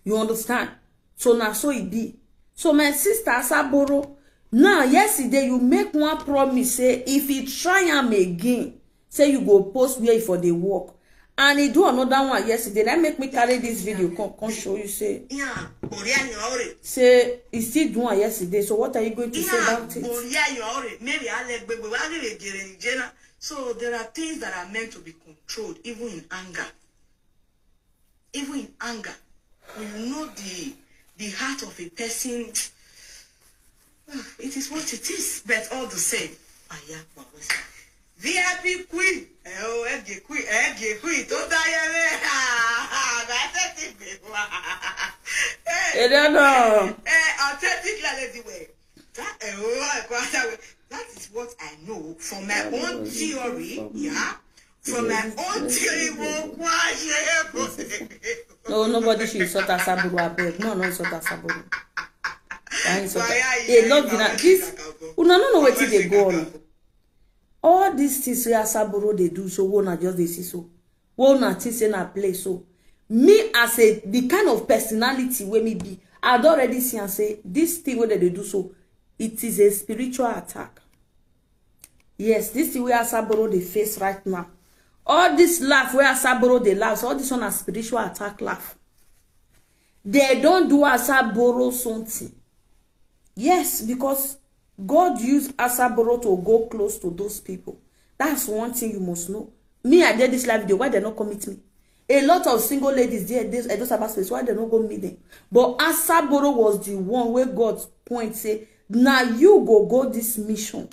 You understand? So na so e be. So my sister Asaboro, now yesterday you make one promise say if he try am again, say you go post where he for dey work. And he do another one yesterday. That make me carry this video come, come show you say, Ihe a gbori anya ọrị. Say he still do one yesterday. So what are you going to Ihe say a about it? Gbori anya ọrị. Maybe I like baby. Why did they get in jail? So there are things that are meant to be controlled, even in anger. Even in anger, when you know the the heart of a person, it is what it is. But all the same, aya, V I P queen, ẹ o, ẹ gé queen, ẹ gé queen tó dáyé rẹ̀. Àbá tètè gbé wá. Èdè náà. Eh, authentic lady way. That, eh, oh, I can't tell you. That is what I know from my own theory, yeah. From my own theory, mo wá ṣe é bó ṣe. No, nobody should insult Asaboro, abeg. No, no insult Asaboro. Why insult? They love you now. This, una no know wetin dey go on. All these things wey Asaboro dey do, so wey una just dey see so, wey una think say na play so. Me as a, the kind of personality wey me be, I don already see am say this thing wey dem dey do so, it is a spiritual attack. Yes, this thing wey Asaboro dey face right now, all this laugh wey Asaboro dey laugh, so all this one na spiritual attack laugh. They don do Asaboro something. Yes, because God use Asaboro to go close to those people. That's one thing you must know. Me, I did this live video. Why they not commit me? A lot of single ladies there, this Edo Sabbath space. Why they not go meet them? But Asaboro was the one where God point say, "Now you go go this mission."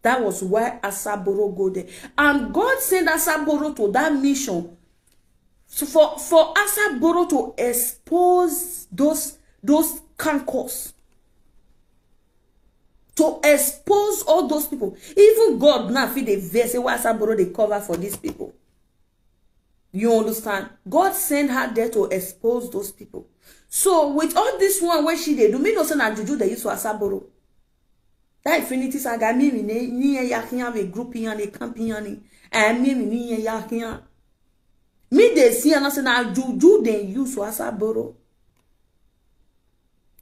That was why Asaboro go there, and God sent Asaboro to that mission. So for for Asaboro to expose those those cankos, to expose all those people. Even God now fit dey vex say why Asaboro dey cover for these people. You understand? God send her there to expose those people. So with all this one wey she dey do, me know say na juju dey use for Asaboro. That Infinity Saga, me me ni ni ya kiyan, we group yan, ni camp yan, ni eh me me ni ya kiyan. Me dey see and I say na juju dey use for Asaboro.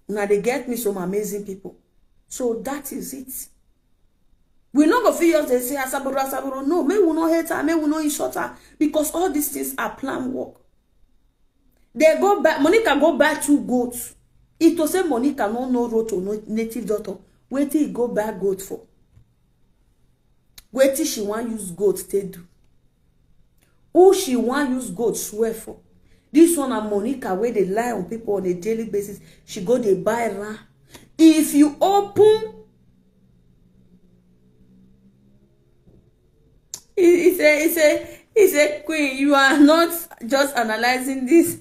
Now they get me some amazing people. So that is it. We no go fit just dey say Asaboro, Asaboro. No, me we no hate her, me we no insult her, because all these things are plan work. They go buy, Monica go buy two goats. If to say Monica no no road to no, native doctor, wetin he go buy goat for? Wetin she wan use goat take do? Who she wan use goat swear for? This one na Monica wey dey lie on people on a daily basis. She go dey buy ram. If you open, he, he say, he say, he say, Queen, you are not just analyzing this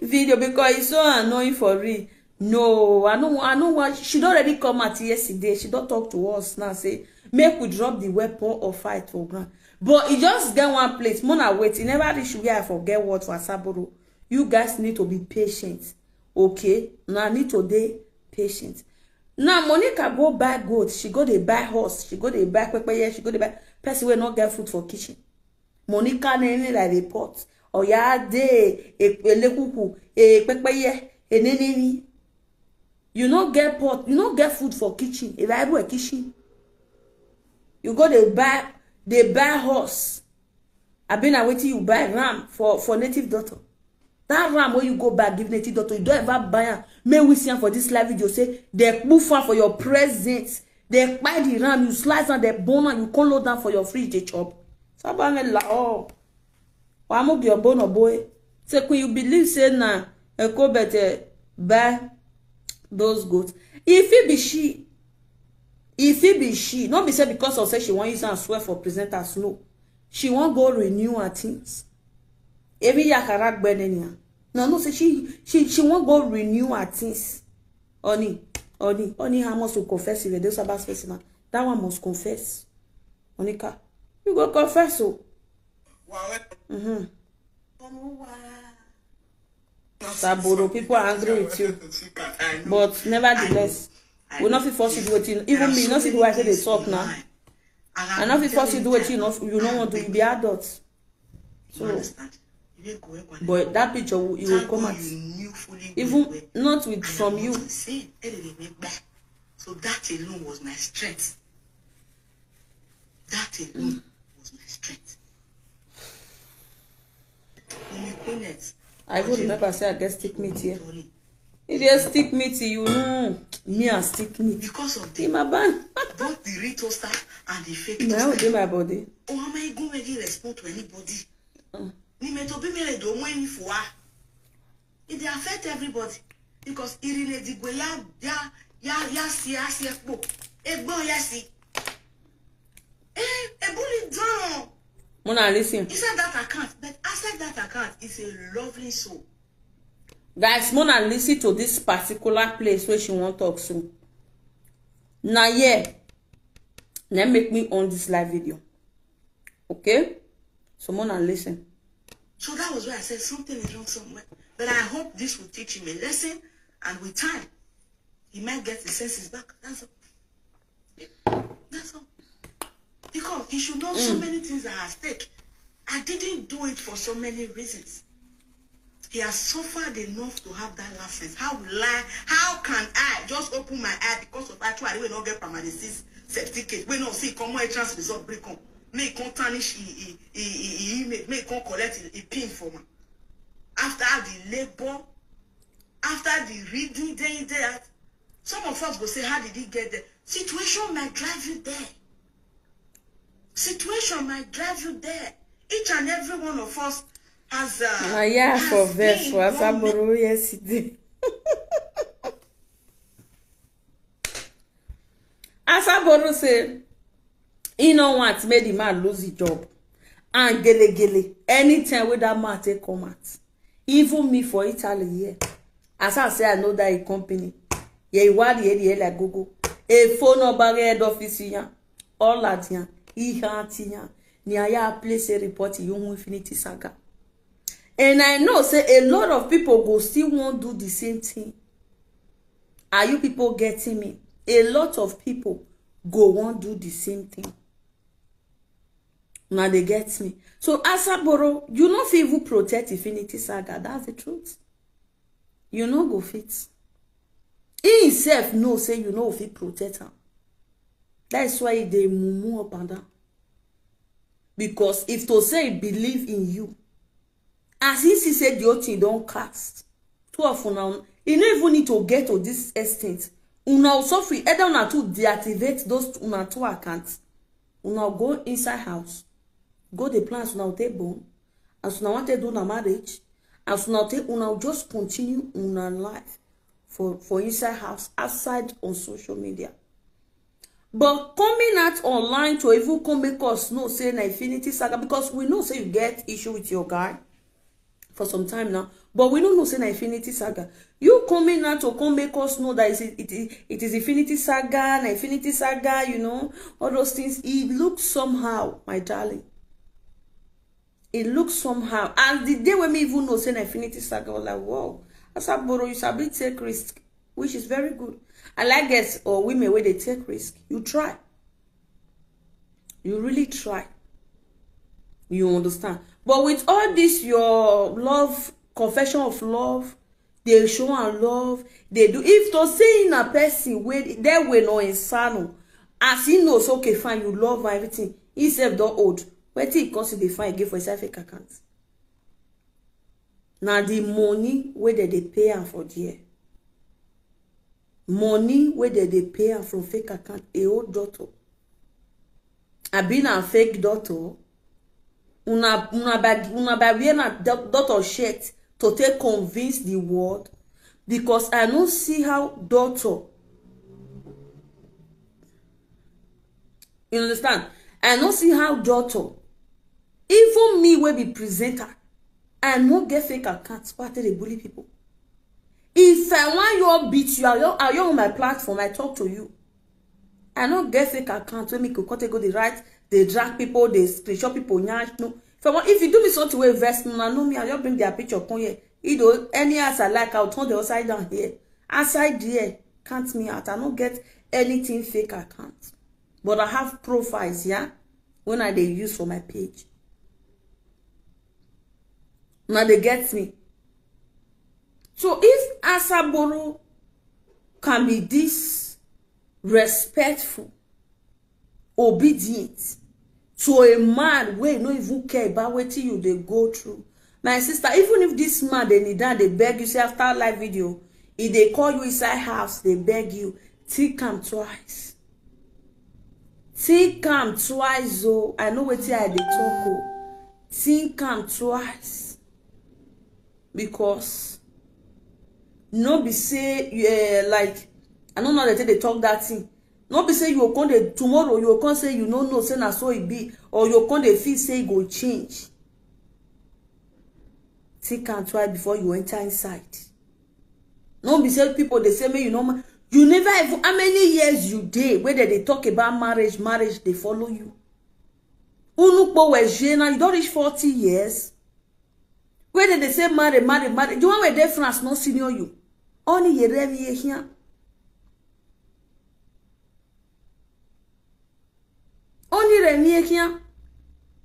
video because it's so annoying for real. No, I no, I no want. She don already come out yesterday. She don talk to us now. Say make we drop the weapon or fight for ground. But e just get one place. Mona wait. E never reach where I forget what for Asaboro. You guys need to be patient, okay? Now I need to dey patient. Now Monica go buy goat. She go dey buy horse. She go dey buy pepper. She go dey buy person wey no get food for kitchen. Monica nene like the pot. Oya de e- elekuku e pepeye eneneni. You no get pot, you no get food for kitchen. If I do a kitchen, you go dey buy dey buy horse. I been na wetin you buy ram for for native daughter. That ram wey you go buy give native daughter, you don ever buy am? Make we see am for this live video. Say they put am for your presence. They buy the ram, you slice am, they burn am, you come load am for your fridge dey chop. Sabangela oh. Wamu your bono boy. Say could you believe say na Eko better buy those goats? If it be she, if it be she, not be say because of say she wan use am swear for presenters, no. She wan go renew her things. Every yakara gbenenia. No, no, say she she she wan go renew her things. Oni, Oni, Oni, how must to confess if they Sabbath person? That one must confess. Monica, you go confess, oh. Mm-hmm. Saboro, people are angry with you. But nevertheless, we not fit force you do wetin. Even me, not fit do wetin they talk now. I not fit force you do wetin you not you no want to. You be adult. So, but that picture will- you will come out. Even not with from you. So that alone was my strength. That alone was my strength. Mummy Queenet, I even remember say I get stick meat here. If you stick meat, you know me and stick meat. Because of the in my band. Both the real toaster and the fake toaster. Now dey my body. Oh, how am I going to respond to anybody? Ni me to be me le do mo ni fua. It dey affect everybody because irine digwe ya ya ya ya si ya si ekpo. Egbo ya si. Eh, ebuli down. Mona, listen. Inside that account, but outside that account is a lovely soul. Guys, Mona, listen to this particular place where she won't talk soon. Now, yeah, now make me on this live video. Okay? So, Mona, listen. So that was why I said something is wrong somewhere. But I hope this will teach him a lesson, and with time, he might get his senses back. That's all. That's all. Because he should know so many things are at stake. I didn't do it for so many reasons. He has suffered enough to have that license. How will I? How can I just open my eye because of actually we not get primary six certificate? We not see common entrance result break on. May come tarnish he he he he he may may come collect a pin for me. After the labor, after the reading, day in day out, some of us go say, how did he get there? Situation might drive you there. Situation might drive you there. Each and every one of us has uh, na yeah for verse for Asaboro yesterday. Asaboro say he no want make the man lose the job, and gele gele anytime wey that man take come out, even me for Italy here, as I say I know that company, ye wari eri ela gogo e phone number head office yan all at yan ihe ati yan ni aya place a report you Infinity Saga. And I know say a lot of people go still wan do the same thing. Are you people getting me? A lot of people go wan do the same thing. Now they get me. So Asaboro, you no fit even protect Infinity Saga. That's the truth. You no go fit. He himself know say you no fit protect am. That's why he dey mumu up and down. Because if to say he believe in you, as he see say the whole thing don cast, two of una, e no even need to get to this extent. Una suffer either una to deactivate those una two accounts. Una go inside house, go the plans una take born, as una want to do una marriage, as una take una just continue una life for for inside house, outside on social media. But coming out online to even come make us know say na Infinity Saga, because we know say you get issue with your guy for some time now, but we don't know say na Infinity Saga. You coming out to come make us know that it is, it is, it is Infinity Saga, na Infinity Saga, you know, all those things. It looks somehow, my darling. It looks somehow. And the day when me even know say na Infinity Saga, I was like, wow, Asaboro, you sabi take risk, which is very good. I like girls or women where they take risk. You try. You really try. You understand? But with all this, your love, confession of love, they show and love, they do. If to say in a person where they were no insano, as he knows, okay, fine, you love and everything, he said the old. Where he constantly find again for his fake account. Now the money where they, they pay am for there. Money where they, they pay am from fake account, a old daughter. I been a fake daughter. Una una by una by wear na daughter shirt to take convince the world, because I no see how daughter. You understand? I no see how daughter, even me wey be presenter, I no get fake account wey I take dey bully people. If I wan your beat you, I your I your on my platform, I talk to you. I no get fake account wey make you come take go dey write, dey drag people, dey screenshot people nyash. No, if I wan, if you do me something wey vex me, una know me, I just bring their picture come here. You know, any as I like, I'll turn the upside down here. Outside there, count me out. I no get anything fake account, but I have profiles, yeah, when I dey use for my page. Now they get me. So if Asaboro can be this respectful, obedient to a man wey no even care about wetin you dey go through, my sister, even if this man dey kneel down dey beg you, say after live video, he dey call you inside house dey beg you, think am twice. Think am twice o. I know wetin I dey talk o. Think am twice, because no be say, yeah, like, I no know how they take dey talk that thing. No be say you go come dey tomorrow, you go come say you no know say na so e be, or you go come dey feel say e go change. Think am twice before you enter inside. No be say people dey say make you no ma-, you never even, how many years you dey wey dem dey talk about marriage, marriage dey follow you. Unu po we je na, you don reach forty years. Wey dem dey say marry, marry, marry. The one wey dey France no senior you. Only ye remi ye here. Only remi ye here.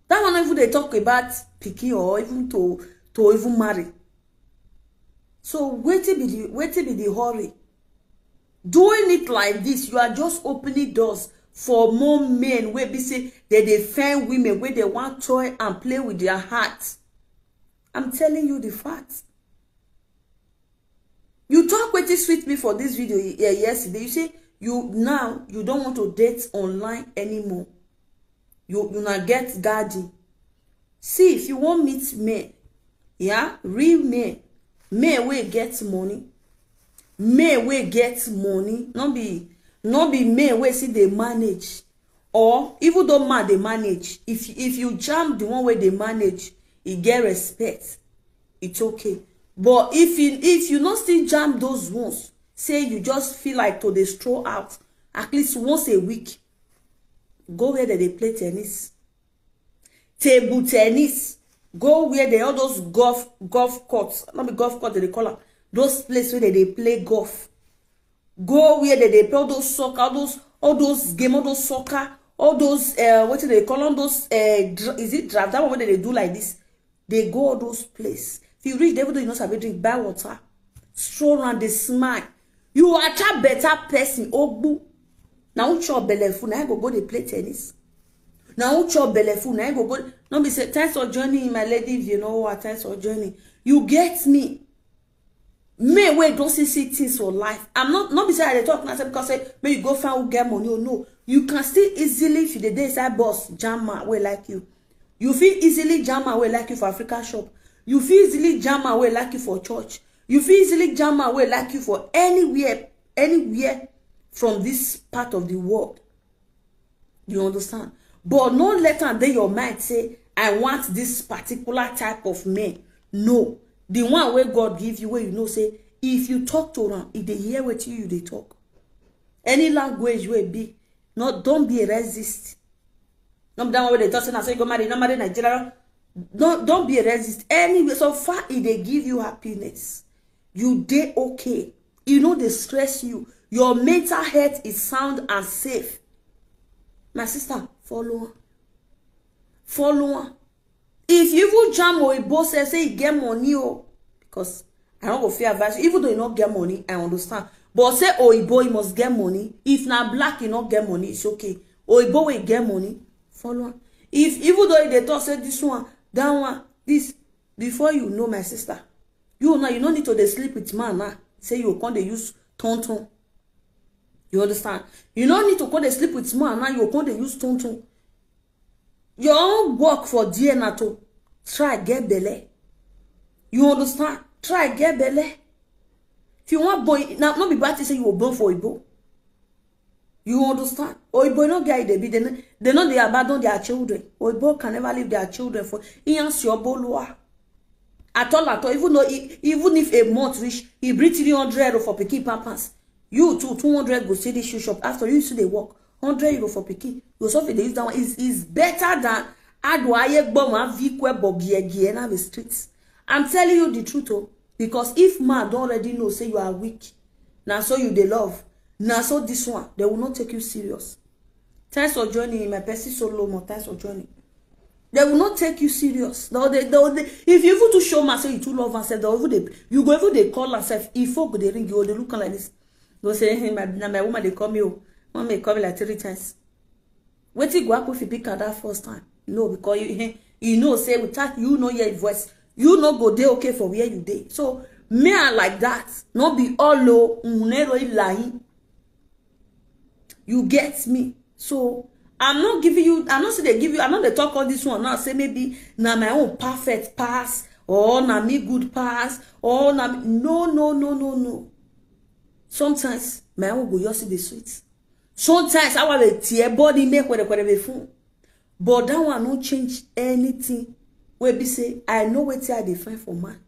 That one no even dey talk about pikin or even to, to even marry. So wetin be the, wetin be the hurry? Doing it like this, you are just opening doors for more men wey be say dem dey find women wey dem wan toy and play with their heart. I'm telling you the fact. You talk wetin sweet me for this video ye-, yesterday. You say you now, you don't want to date online anymore. You, you na get garden. See, if you wan meet men, yeah, real men, men wey get money, men wey get money, no be, no be men wey still dey manage. Or even though man dey manage, if, if you jam the one wey dey manage, e get respect, it's okay. But if you, if you no still jam those ones, say you just feel like to dey stroll out at least once a week, go where dem dey play tennis, table tennis, go where they, all those golf, golf courts, no be golf court dem dey call am, those place wey dem dey play golf. Go where dem dey play all those soccer, all those, all those game, all those soccer, all those, uh, wetin dem dey call, all those, uh, dra-, is it draft? That one wey dem dey do like this. Dey go all those place. If you reach there, even though you no sabi drink, buy water, stroll around, dey smile. You attract better person. Ogbu. Na who chop belle full, na him go go dey play tennis. Na who chop belle full, na him go go. No be say, "Thanks for joining, my lady, if you know what, thanks for joining." You get me? Men wey don see, see things for life. I'm not, no be say I dey talk now say because say make you go find who get money. Oh no, you can still easily, if you dey dey inside bus, jam man wey like you. You fit easily jam man wey like you for Africa shop. You fit easily jam man wey like you for church. You fit easily jam man wey like you for anywhere, anywhere from this part of the world. You understand? But no let am dey your mind say, "I want this particular type of man." No. The one wey God give you, wey you know say, if you talk to am, e dey hear wetin you dey talk. Any language wey be, no, don't be a racist. No be that one wey dey talk say na so you go marry, no marry Nigeria. No, don't be a racist. Anyway, so far e dey give you happiness, you dey okay. E no dey stress you. Your mental health is sound and safe. My sister, follow am. Follow am. If you even jam oyibo sef, say e get money o, because I no go fit advise you, even though you no get money, I understand. But say oyibo, you must get money. If na black, you no get money, it's okay. Oyibo wey get money, follow am. If, even though you dey talk say this one, that one, this, before you know, my sister, you now, you no need to dey sleep with man now. Say you come dey use tonton. You understand? You no need to come dey sleep with man now. You come dey use tonton. Your own work for there na to try get belle. You understand? Try get belle. If you want boy, now no be bad thing say you go born for Igbo. You understand? Oyibo no get how e dey be. They no, they no dey abandon their children. Oyibo can never leave their children for Iyan Siobolua. At all, at all. Even though, e, even if a month reach, he bring three hundred euro for pikin pampers. You too, two hundred go see this shoe shop. After you see the work, hundred euro for pikin. You also fit dey use that one. Is, is better than Adwaye Gboma Vikwe Bogie Gie na the streets. I'm telling you the truth, oh. Because if man don already know say you are weak, na so you dey love, na so this one, they will not take you serious. Thanks for joining, my person Solomon. Thanks for joining. They will not take you serious. No, they, they, they, if you even to show man say you too love yourself, they will even dey, you go even dey call yourself. If folk go dey ring you, they look like this. Go say, "Hey, my, na my woman dey call me. Oh, one may call me like three times." Wetin go happen if you pick am that first time? No, because you, you know say without you no hear voice, you no go dey okay for where you dey. So me, I like that. No be all o, unero ilayin. You get me? So I'm not giving you, I'm not say they give you, I'm not dey talk all this one now. Say maybe na my own perfect pass or na me good pass or na me, no, no, no, no, no. Sometimes my own go just dey sweet. Sometimes I want to tear body make whatever, whatever fun. But that one no change anything. Wey be say I know wetin I dey find for man.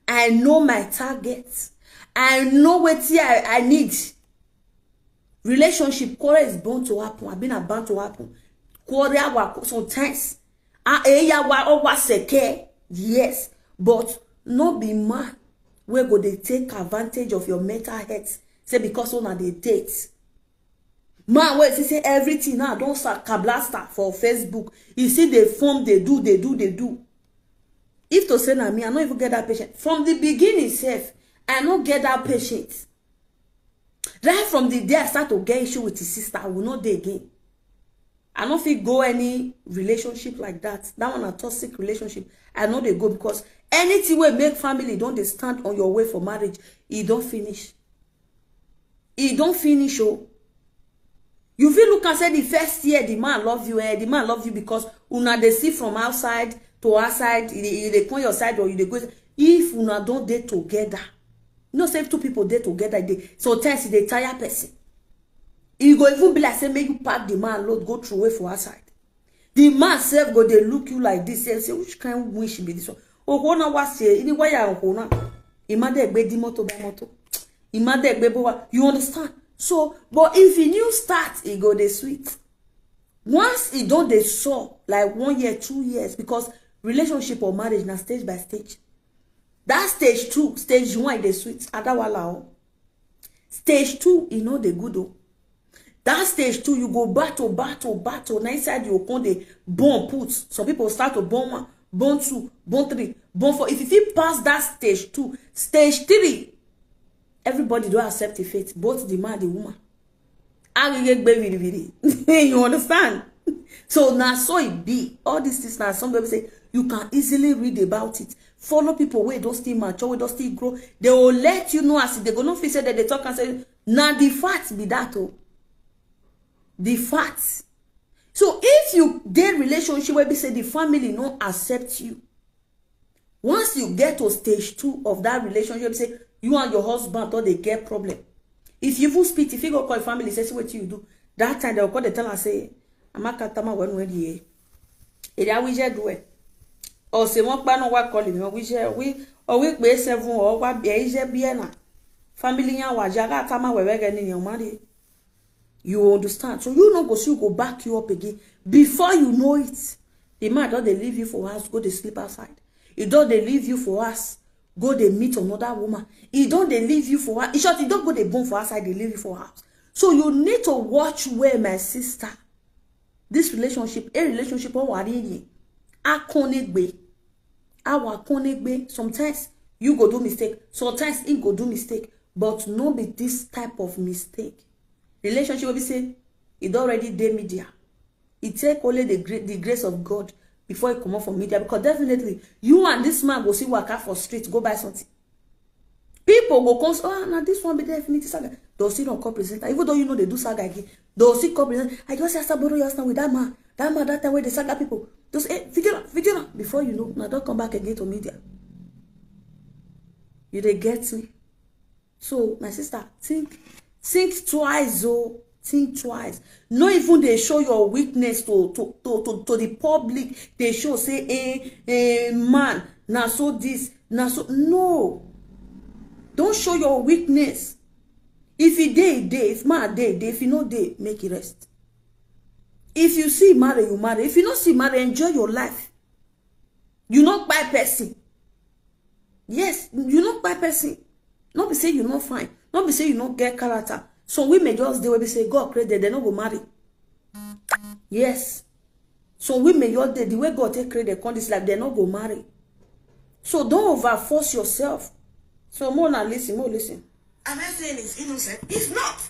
I know my target. I know wetin I, I need. Relationship quarrel is bound to happen. I been about to happen. Quarrel wa sometimes. Ah, eh, ya wa o wa seke. Yes. But no be man wey go dey take advantage of your mental health, say because una dey date. Man wey see say everything now don sakablasta for Facebook, e still dey form, dey do, dey do, dey do. If to say na me, I no even get that patient. From the beginning sef, I no get that patient. Right from the day I start to get issue with his sister, I will not dey again. I no fit go any relationship like that. That one, a toxic relationship, I no dey go, because anything wey make family don dey stand on your way for marriage, e don finish. E don finish o. You fit look and say the first year the man love you, eh, the man love you because una dey see from outside to outside, e dey, e dey come your side or you dey go. If una don dey together, you know say if two people dey together, e dey, sometimes e dey tire person. E go even be like say make you pack the man load go throw away for outside. The man sef go dey look you like this, sef say, "Which kind wish be this one?" Okona was here, ini waya okona. Imade gbe di moto by moto. Imade gbe bowa. You understand? So, but if e new start, e go dey sweet. Once e don dey sour, like one year, two years, because relationship or marriage na stage by stage. That stage two, stage one, e dey sweet. Adawala o. Stage two, e no dey good o. That stage two, you go battle, battle, battle. Na inside you go come dey born put. Some people start to born one, born two, born three, born four. If you fit pass that stage two, stage three, everybody don accept the fate, both the man, the woman. Agege gbe viri viri. You understand? So na so e be. All these things na something wey be say you can easily read about it. Follow people wey don still mature, wey don still grow. They will let you know as e dey go. No fit say that they talk and say, "Na the fact be that o." The fact. So if you dey relationship wey be say the family no accept you, once you get to stage two of that relationship, say you and your husband don dey get problem. If you even spit, if you go call family, say, "See wetin you do." That time they go call, dey tell am say, "Amaka tama wenu edi e." Edi awije do e. Or say, "Won pa no wa call mi, wije, wi, or wi pe seven, or wa bi ije bi e na." Family yan wa ja ga tama we we ge ni yan mari. You understand? So you no go see, go back you up again. Before you know it, the man don dey leave you for house, go dey sleep outside. He don dey leave you for house, go dey meet another woman. He don dey leave you for house. In short, he don go dey born for outside, dey leave you for house. So you need to watch well, my sister. This relationship, a relationship, oh, worry ye. Akonegbe. Our konegbe. Sometimes you go do mistake. Sometimes he go do mistake. But no be this type of mistake. Relationship wey be say e don already dey media. E take only the gra-, the grace of God before e comot for media, because definitely you and this man go see waka for street, go buy something. People go come say, "Oh, na this one be definitely saga." They'll still not call presenter, even though you know they do saga again. They'll still call presenter. "I just see Asaboro just now with that man. That man that time wey dey saga people." They'll say, "Eh, video na, video na." Before you know, na don come back again to media. You dey get me? So, my sister, think, think twice, oh, think twice. No even dey show your weakness to, to, to, to, to the public. Dey show say, "Eh, eh, man, na so this, na so." No. Don't show your weakness. If e dey, e dey. If man dey, e dey. If e no dey, make e rest. If you see marry, you marry. If you no see marry, enjoy your life. You no buy person. Yes, you no buy person. No be say you no fine. No be say you no get character. Some women just dey wey be say God create them, they no go marry. Yes. Some women just dey, the way God take create them, come this life, they no go marry. So don't overforce yourself. So more na listen, more listen. Am I saying it's innocent? It's not.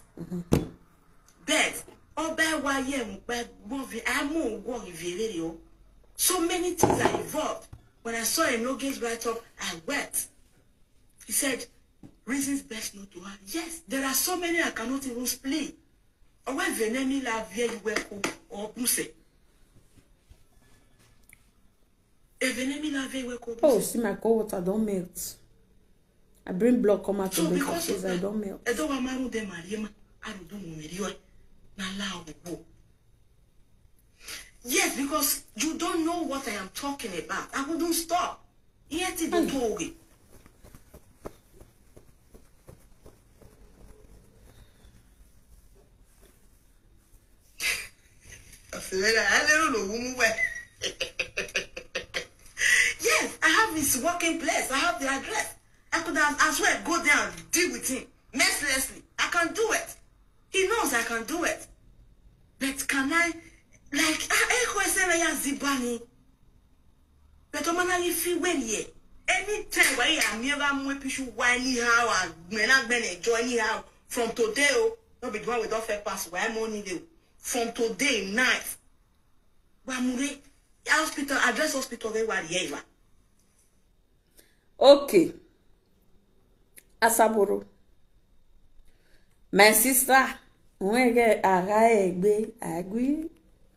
But Oba Waye Mpe Gbovi, I mo wo ivere o. So many things are involved. When I saw Enoge's write-up, I wept. He said, "Reasons best known to her." Yes, there are so many I cannot even explain. Owe venemi la vie iwe ko obuse. Evenemi la vie iwe ko obuse. Oh, see my cold water don melt. I bring blood come out. So of the because of that, I don't melt. Edo wa maru de mariema, aru do mu meriwa. Na la wo. Yes, because you don't know what I am talking about. I wouldn't stop. Yet it don't. Yes, I have this his working place. I have the address. I could have as well go there and deal with him mercilessly. I can do it. He knows I can do it. But can I, like, ah, eh, ko ese me ya zibani. But o mana yi fi wen ye. Anytime where you are never more people why anyhow and men are gonna enjoy anyhow from today, oh, not be the one with don't fair pass why money do. From today night, Bamure, hospital, address hospital, they were here. Okay. Asaboro. My sister, when I get a guy, I agree.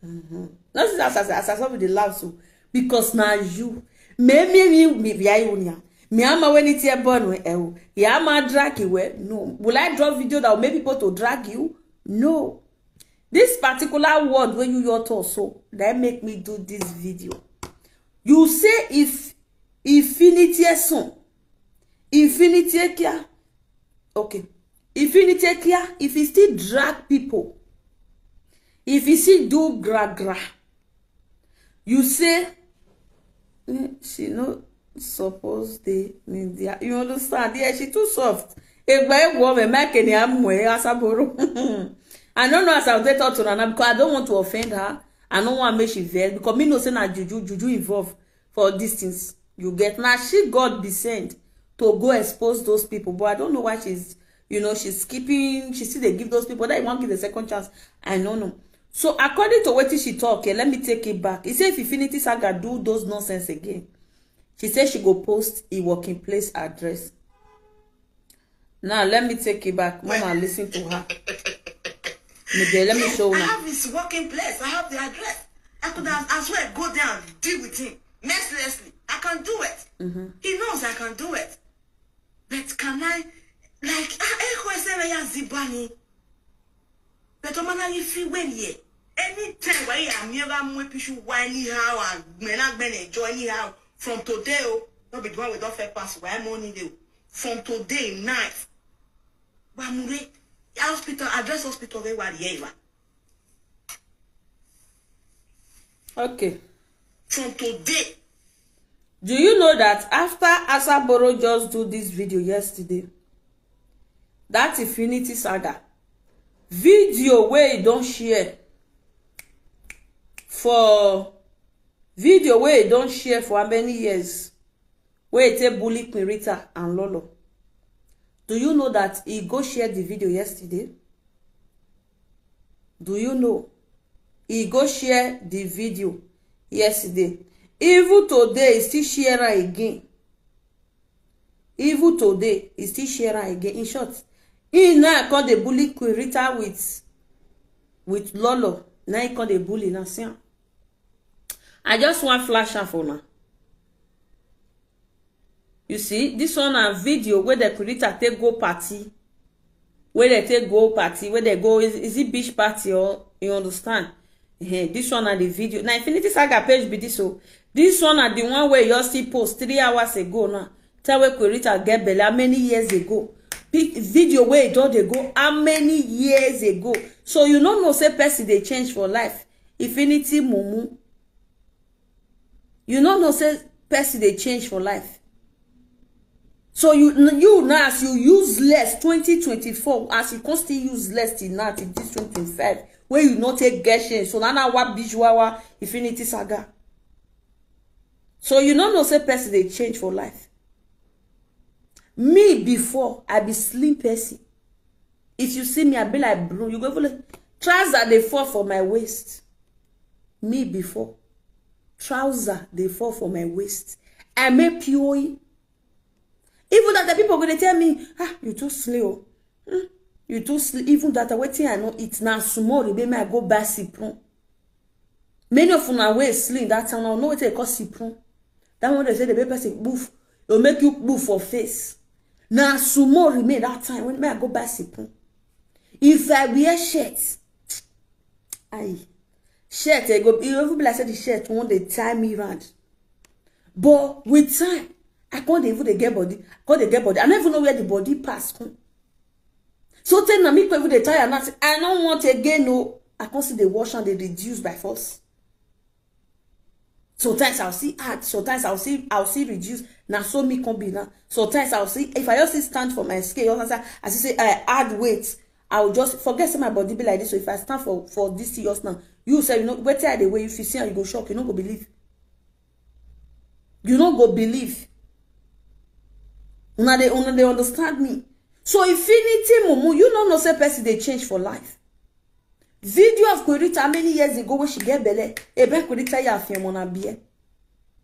Mm-hmm. Not as as as as the love so because now you me me me me via you nya me ama when it's your born we ewo ya ma drag you we no will I drop video that will make people to drag you no this particular word when you your talk so that make me do this video you say if infinity son infinity kia okay infinity kia if you still drag people if you still do gra gra you say mm, she no suppose dey media you understand yeah she too soft egba egwu ome mike ni amue asaboro I no know as I dey talk to una now because I don't want to offend her I no want make she vex because me know say na juju juju involve for all these things you get na she God be send to go expose those people but I don't know why she's you know she's keeping she still dey give those people that you wan give the second chance I no know so according to wetin she talk here let me take it back he say if infinity saga do those nonsense again she say she go post e working place address now let me take it back mama lis ten to her Miguel, let me show I una have his working place. I have the address. I could have as well go there and deal with him mercilessly. I can do it. He knows I can do it. But can I, like, ah, eh, ko ese me ya zibani. But o mana yi fi wen ye. Anytime where you are never more people why anyhow and men are gonna enjoy anyhow from today, oh, not be the one with don't fair pass why money do. From today night, Bamure, hospital, address hospital, they were here. Okay. From today, Do you know that after Asaboro just do this video yesterday, that Infinity Saga video where he don't share for video where he don't share for how many years? Where he take bully Queen Rita and Lolo. Do you know that he go share the video yesterday? Do you know? He go share the video yesterday. Even today, he still share am again. Even today, he still share am again. In short, he now come dey bully Queen Rita with with Lolo. Now he come dey bully now. See am. I just wan flash am for una. You see, this one na video wey the Queen Rita take go party. Wey they take go party, wey they go is, is it beach party or you understand? Hey, this one na the video. Na Infinity Saga page be this so. This one na the one where you see post three hours ago now. Tell where Queen Rita get belle how many years ago? Pic- Video where it all dey go how many years ago? So you no know say person dey change for life. Infinity mumu. You no know say person dey change for life. So you you now as you useless twenty twenty-four as you come still useless till now till this twenty twenty-five wey you no take get change so na na wa bijuwawa Infinity Saga. So you no know say person dey change for life. Me before I be slim person. If you see me I be like broom. You go even like trouser dey fall for my waist. Me before trouser dey fall for my waist. I make pure. Even that the people go dey tell me ah you too slim o. Hmm, you too slim even that wetin I no eat na small remain me I go buy sipron. Many of una wey slim that time now know wetin dey call sipron. That one dey say dey make person poof go make you poof for face. Na small remain that time when me I go buy sipron. If I wear shirt ayi shirt e go e even be like say the shirt wan dey tie me round but with time I come dey even dey get body come dey get body I no even know where the body pass come so tey na me come even dey tire now say I no want again o I come still dey wash am dey reduce by force Sometimes I'll see add, sometimes I'll see I'll see reduce. Now so me can be now. Sometimes I'll see if I just see stand for my scale, you understand? I see say I add weight. I'll just forget say my body be like this. So if I stand for for this serious now, you say you know wait till the way if you see how you go shock, you no go believe. You no go believe. Una dey una dey understand me. So infinity mumu, you no know say person dey change for life. Video of Querita many years ago when she get belle, ebe Querita ya fi mona beer.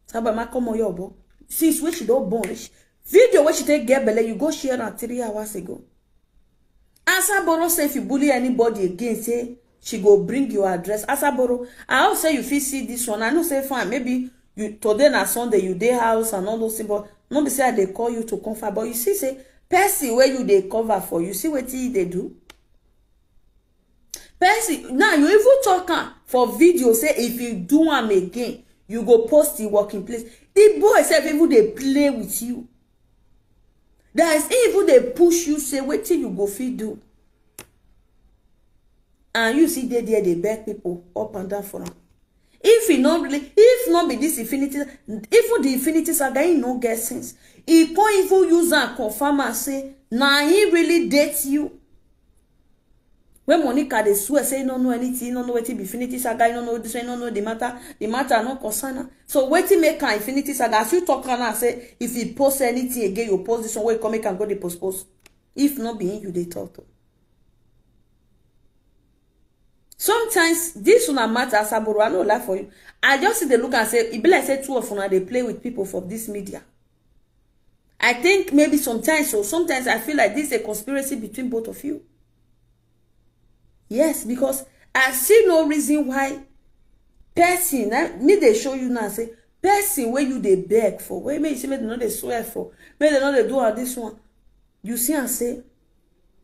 Saba ma come your bo. Since when she don born, she, video when she take get belle, you go share na three hours ago. Asaboro say if you bully anybody again, say she go bring your address. Asaboro, I hope say you fit see this one. I know say fine, maybe you today na Sunday, you dey house and all those things, but no be say I dey call you to come far. But you see say person where you dey cover for, you see wetin he dey do. Person now you even talk am for video say if you do am again, you go post the working place. The boy sef even dey play with you. There is even dey push you say wetin you go fit do. And you see dey there dey beg people up and down for am. If e no really, if no be this infinity, even the infinity saga, e no get sense. E come even use am confirm am say na he really date you. When Monica dey swear say e no know anything, e no know wetin be infinity saga, e no know this one, e no know the matter, the matter no concern am. So wetin make am infinity saga? As you talk am now say if e post anything again, you post this one wey come make am go dey post post. If no be him you dey talk to. Sometimes this una matter, Asaboro, I no lie for you. I just see the look and say e be like say two of una dey play with people for this media. I think maybe sometimes so sometimes I feel like this is a conspiracy between both of you. Yes, because I see no reason why person eh, me dey show you now say person wey you dey beg for, wey make you say make dem no dey swear for, make dem no dey do all this one. You see am say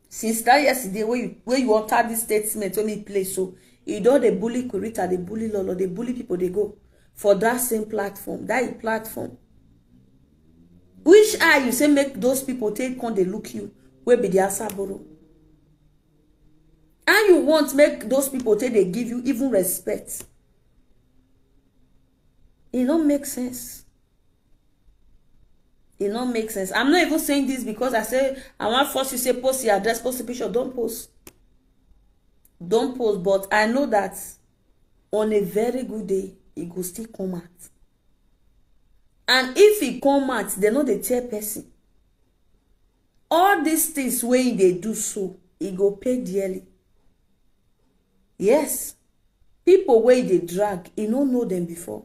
since that yesterday wey you wey you utter this statement wey me play so, e don dey bully Kurita, dey bully Lolo, dey bully people dey go for that same platform, that e platform. Which eye you say make those people take come dey look you wey be the Asaboro? And you want make those people take dey give you even respect? E no make sense. E no make sense. I'm not even saying this because I say I wan force you say post your address, post the picture, don't post. Don't post, but I know that on a very good day, e go still come out. And if e come out, dem no dey tell person. All these things wey e dey do so, e go pay dearly. Yes, people wey e dey drag, e no know them before.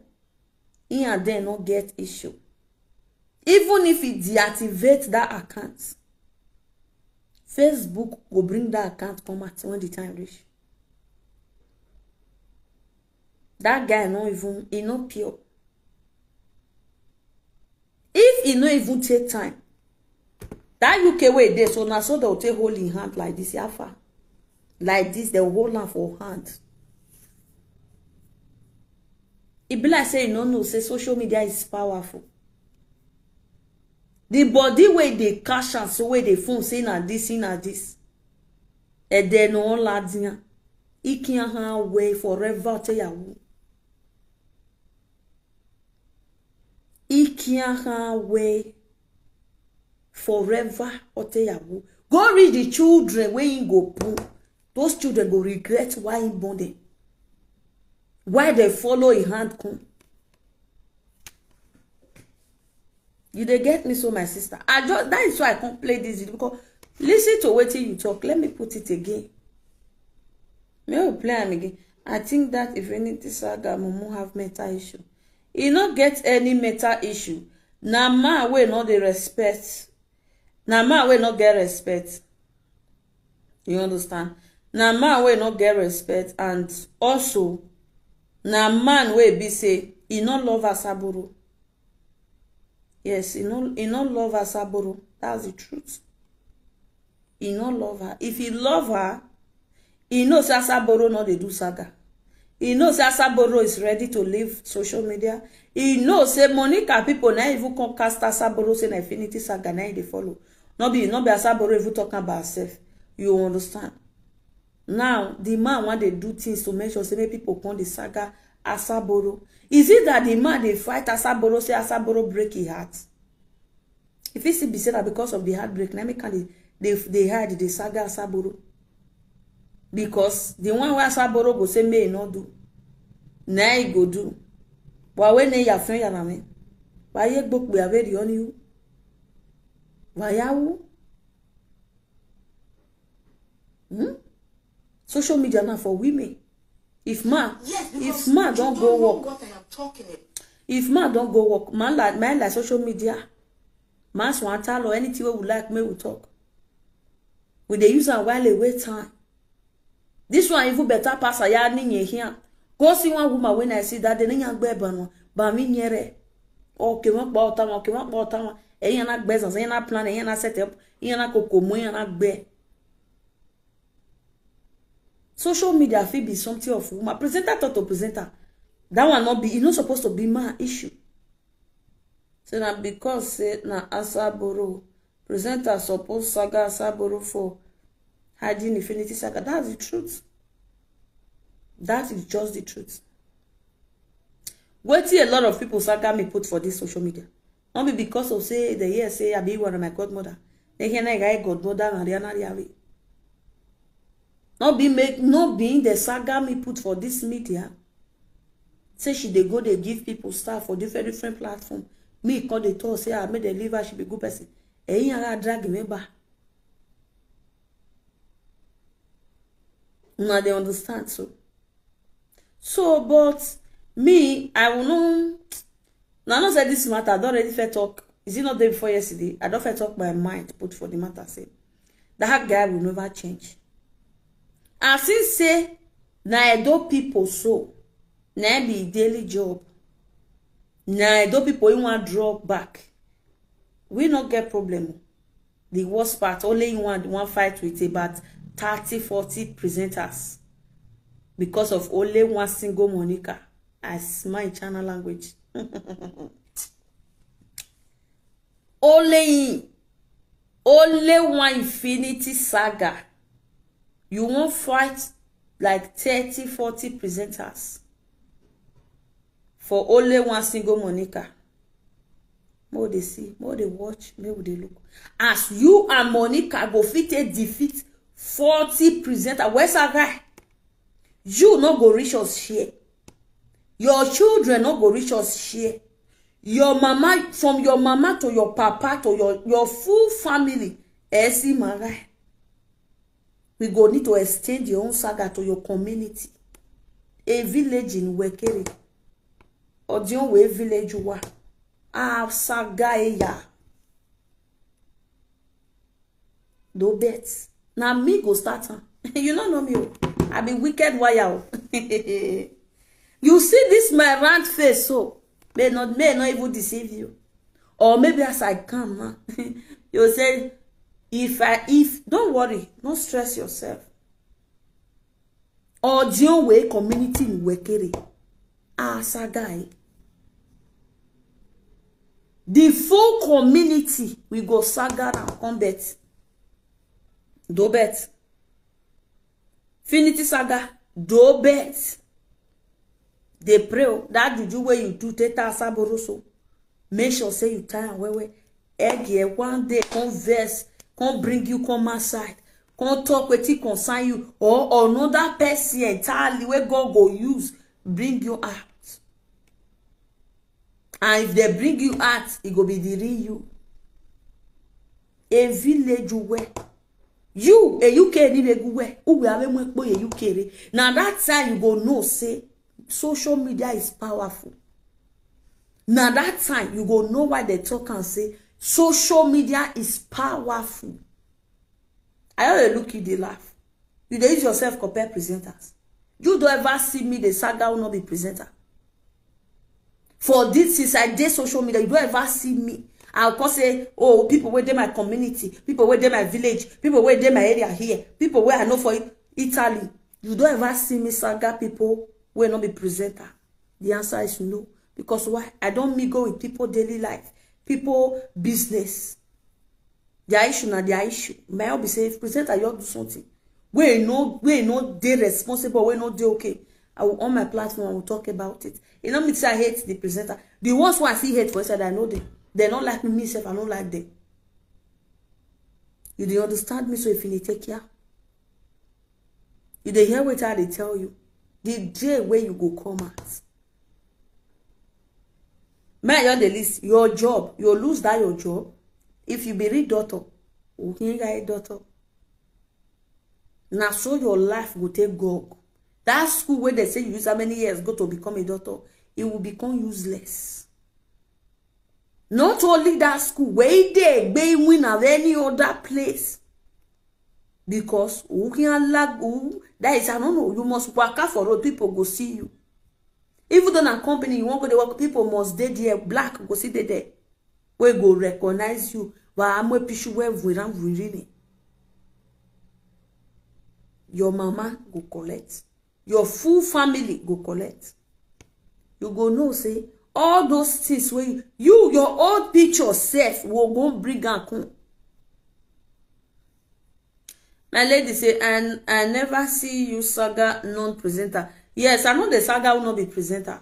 He and them no get issue. Even if e deactivate that account, Facebook go bring that account come out when the time reach. That guy no even, e no pure. If e no even take time, that U K wey e dey so, na so dem take hold im hand like this, how far? Like this, dem hold am for hand. E be like say e no know say social media is powerful. The body wey dey catch am so wey dey phone say na this, say na this. Ede no ladian. Ikiahan way forever te yawu. Ikiahan way forever ote yawu. Go reach the children wey him go born. Those children go regret why him born them. Why they follow him hand come. You dey get me so, my sister. I just that is why I can't play this video because listen to wetin you talk. Let me put it again. May I play am again? I think that Infinity Saga Mumu have mental issue. E no get any mental issue. Na man wey no dey respect. Na man wey no get respect. You understand? Na man wey no get respect, and also na man wey be say e no love Asaboro. Yes, e no e no love Asaboro. That's the truth. E no love her. If he love her, he know say Asaboro no dey do saga. He know say Asaboro is ready to leave social media. He know say Monica people na even come cast Asaboro say na Infinity Saga na him dey follow. No be no be Asaboro even talk about herself. You understand? Now the man wan dey do things to make sure say make people come dey saga Asaboro. Is it that the man dey fight Asaboro, say Asaboro break his heart? If he still be say that because of the heartbreak, na make am dey, dey, dey hide, dey saga Asaboro. Because the one wey Asaboro go say may he not do, na he go do. Wa we ne ya fen ya na me. Wa ye gbok be abedi on you. Wa ya wu. Hmm? Social media now for women. If man, yes, if man don't go work, what I am talking about. If man don't go work, man like, man like social media. Man swan tell or anything we would like, me we talk. We dey use am while away time. This one even better pass aya ni nye here. Go see one woman when I see that, they nyang be bano, ba mi nyere. Okay, one about time, okay, one about time. Eyan na gbezan, eyan na plan, eyan na set up, eyan na kokomo, eyan na gbe. Social media fit be something of woman. Presenter talk to presenter. That one not be, e not supposed to be my issue. So na because say na Asaboro, presenter suppose saga Asaboro for hiding Infinity Saga. That's the truth. That is just the truth. Wetin a lot of people saga me put for this social media. Not be because of say they hear say I be one of my godmother. They hear na guy godmother and Rihanna Riawe. Not be make, not being the saga me put for this media. Say she dey go dey give people star for different, different platform. Me call the talk say I made the leave her, she be good person. Eh, I drag me back. Now they understand so. So, but me, I will know. Now, I know say this matter, I don't already fair talk. Is it not day before yesterday? I don't fair talk my mind, put for the matter, say that guy will never change. As he say, na Edo people so, na be daily job. Na Edo people, you want drop back. We not get problem. The worst part, only you want, one fight with about thirty, forty presenters because of only one single Monica. I smile in China language. Only, only one Infinity Saga. You won't fight like thirty, forty presenters for only one single Monica. More they see, more they watch, more they look. As you and Monica go fit take defeat forty presenter, where's that guy? You no go reach us share. Your children no go reach us share. Your mama, from your mama to your papa to your, your full family, eh, see my guy. We go need to extend your own saga to your community. A village in Wekere. Odion we village wa. Ah, saga eya. Do bet. Now me go start am. You no know me o. I be wicked wire o. You see this my round face so. May not, may not even deceive you. Or maybe as I come now, you say, if I, if, don't worry, don't stress yourself. Odion we community in Wekere. Ah, saga e. The full community we go saga and come bet. Do bet. Infinity Saga, do bet. They pray o. That juju where you do, take Asaboro so. Make sure say you tie am well well. Egg here one day, come vex, come bring you come outside, come talk wetin concern you, or another person entirely wey God go use bring you out. And if they bring you out, it go be the real you. A village where you, a U K ni be where, who will have a U K re. Now that time you go know say social media is powerful. Now that time you go know why they talk and say social media is powerful. I always look you, they laugh. You dey use yourself compare presenters. You don't ever see me, the saga will not be presenter. For this, since I dey social media, you don't ever see me. I'll call say, oh, people where dey my community, people where dey my village, people where dey my area here, people where I know for Italy. You don't ever see me saga people where not be presenter. The answer is no. Because why? I don't mingle with people daily life, people business. Their issue na their issue. My own be say if presenter you do something, we no, we no dey responsible, we no dey okay. I will on my platform, I will talk about it. You know me say I hate the presenter. The ones who I see hate for inside, I know them. They don't like me, myself, I don't like them. You dey understand me? So if you need take care, you dey hear what I dey tell you. The day where you go come out, may I just dey list your job. You lose that your job. If you be real doctor, okay, guy doctor. Now so your life go take go. That school where they say you use how many years go to become a doctor, it will become useless. Not only that school, where they may win at any other place. Because who can lag who? That is, I don't know. You must work out for road. People go see you. Even though na company you wan go dey work, people must dey there. Black go see dey there. We go recognize you. Wa amwe pishu we vwiran vwirini. Your mama go collect. Your full family go collect. You go know say all those things wey you, you your old picture sef will go bring am come. My lady say, and I never see you saga non-presenter. Yes, I know the saga will not be presenter.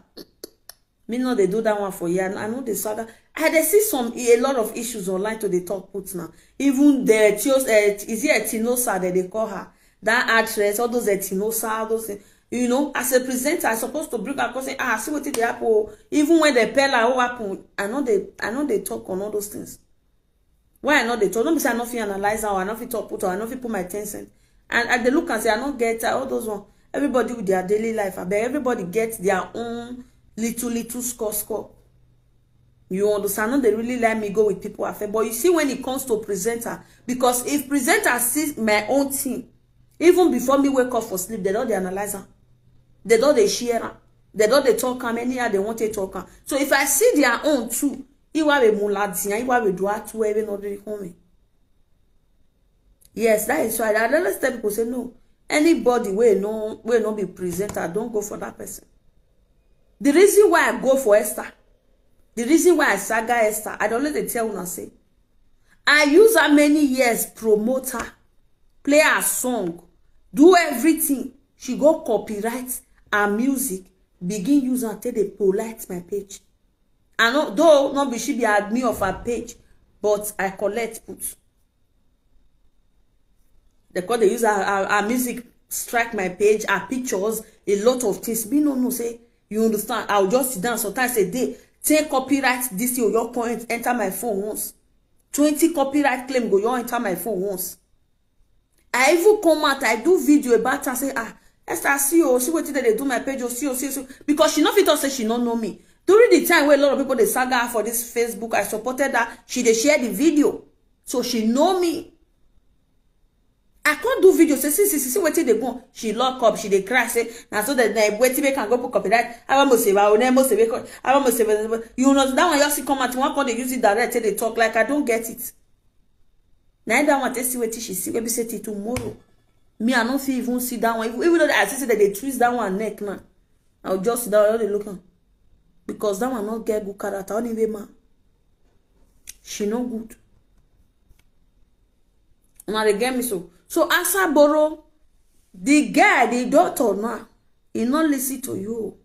Me no dey do that one for you. I know the saga. I dey see some a lot of issues online to the talk put now. Even the Tios, uh, is it Etinosa that they call her? That actress, all those Etinosa, all those things. You know, as a presenter, I supposed to bring her 'cause say, ah, see what they happen. Even when they tell her what happen, I know they, I know they talk on all those things. Why I know they talk? Don't be say I no fit analyze her, or I no fit talk put, or I no fit put my ten cent. And I dey look and say I no get all those one. Everybody with their daily life, I bet everybody gets their own little little score score. You understand? No, they really let me go with people affair. But you see, when it comes to presenter, because if presenter sees my own thing, even before me wake up for sleep, they don't dey analyze am. They don't dey share am. They don't dey talk am anyhow they want to talk am. So if I see their own too, iwa be muladian, iwa be do atu ebe no dey come. Yes, that is why I always tell people say no. Anybody wey no wey no be presenter, don't go for that person. The reason why I go for Esther, the reason why I saga Esther, I don't let them tell una say I use her many years promote her, play her song, do everything. She go copyright her music, begin use am take dey polite my page. I know though not be she be admin of her page, but I collect put. They call they use her, her, her music strike my page, her pictures, a lot of things. Me no know say you understand. I'll just sit down sometimes a day, take copyright this thing, your point enter my phone once. Twenty copyright claim go your enter my phone once. I even come out, I do video about her, say, ah, Esther, see oh, see what they do my page, oh, see oh, see oh, see oh. Because she no fit talk say she no know me. During the time where a lot of people they saga her for this Facebook, I supported her. She dey share the video, so she know me. I can't do video. Say, see, see, see, see what they go. She lock up. She dey cry. Say, now so that na wetin make am go put copyright. I almost say, I almost say, I almost say, you know that one. You see come out, you want come they use it direct. Say they talk like I don't get it. Now that one, they see what she see. Maybe say till tomorrow. Me, I don't feel even see that one. Even, even though I see say that they twist that one neck now, I'll just sit down. They look am because that one not get good character. Only way man, she no good. Una dey get me so. So Asaboro, the guy, the doctor now, he not listen to you.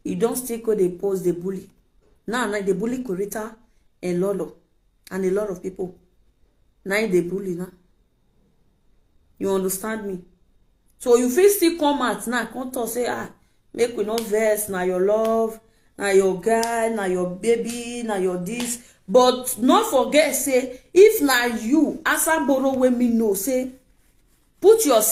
He don't still go dey post the bully. Now, now the bully Kurita and Lolo and a lot of people. Now they bully now. You understand me? So you feel still come out now, come talk say, ah, make we no vex, na your love, na your guy, na your baby, na your this. But not forget say, if na you, Asaboro wey me know say, put yourself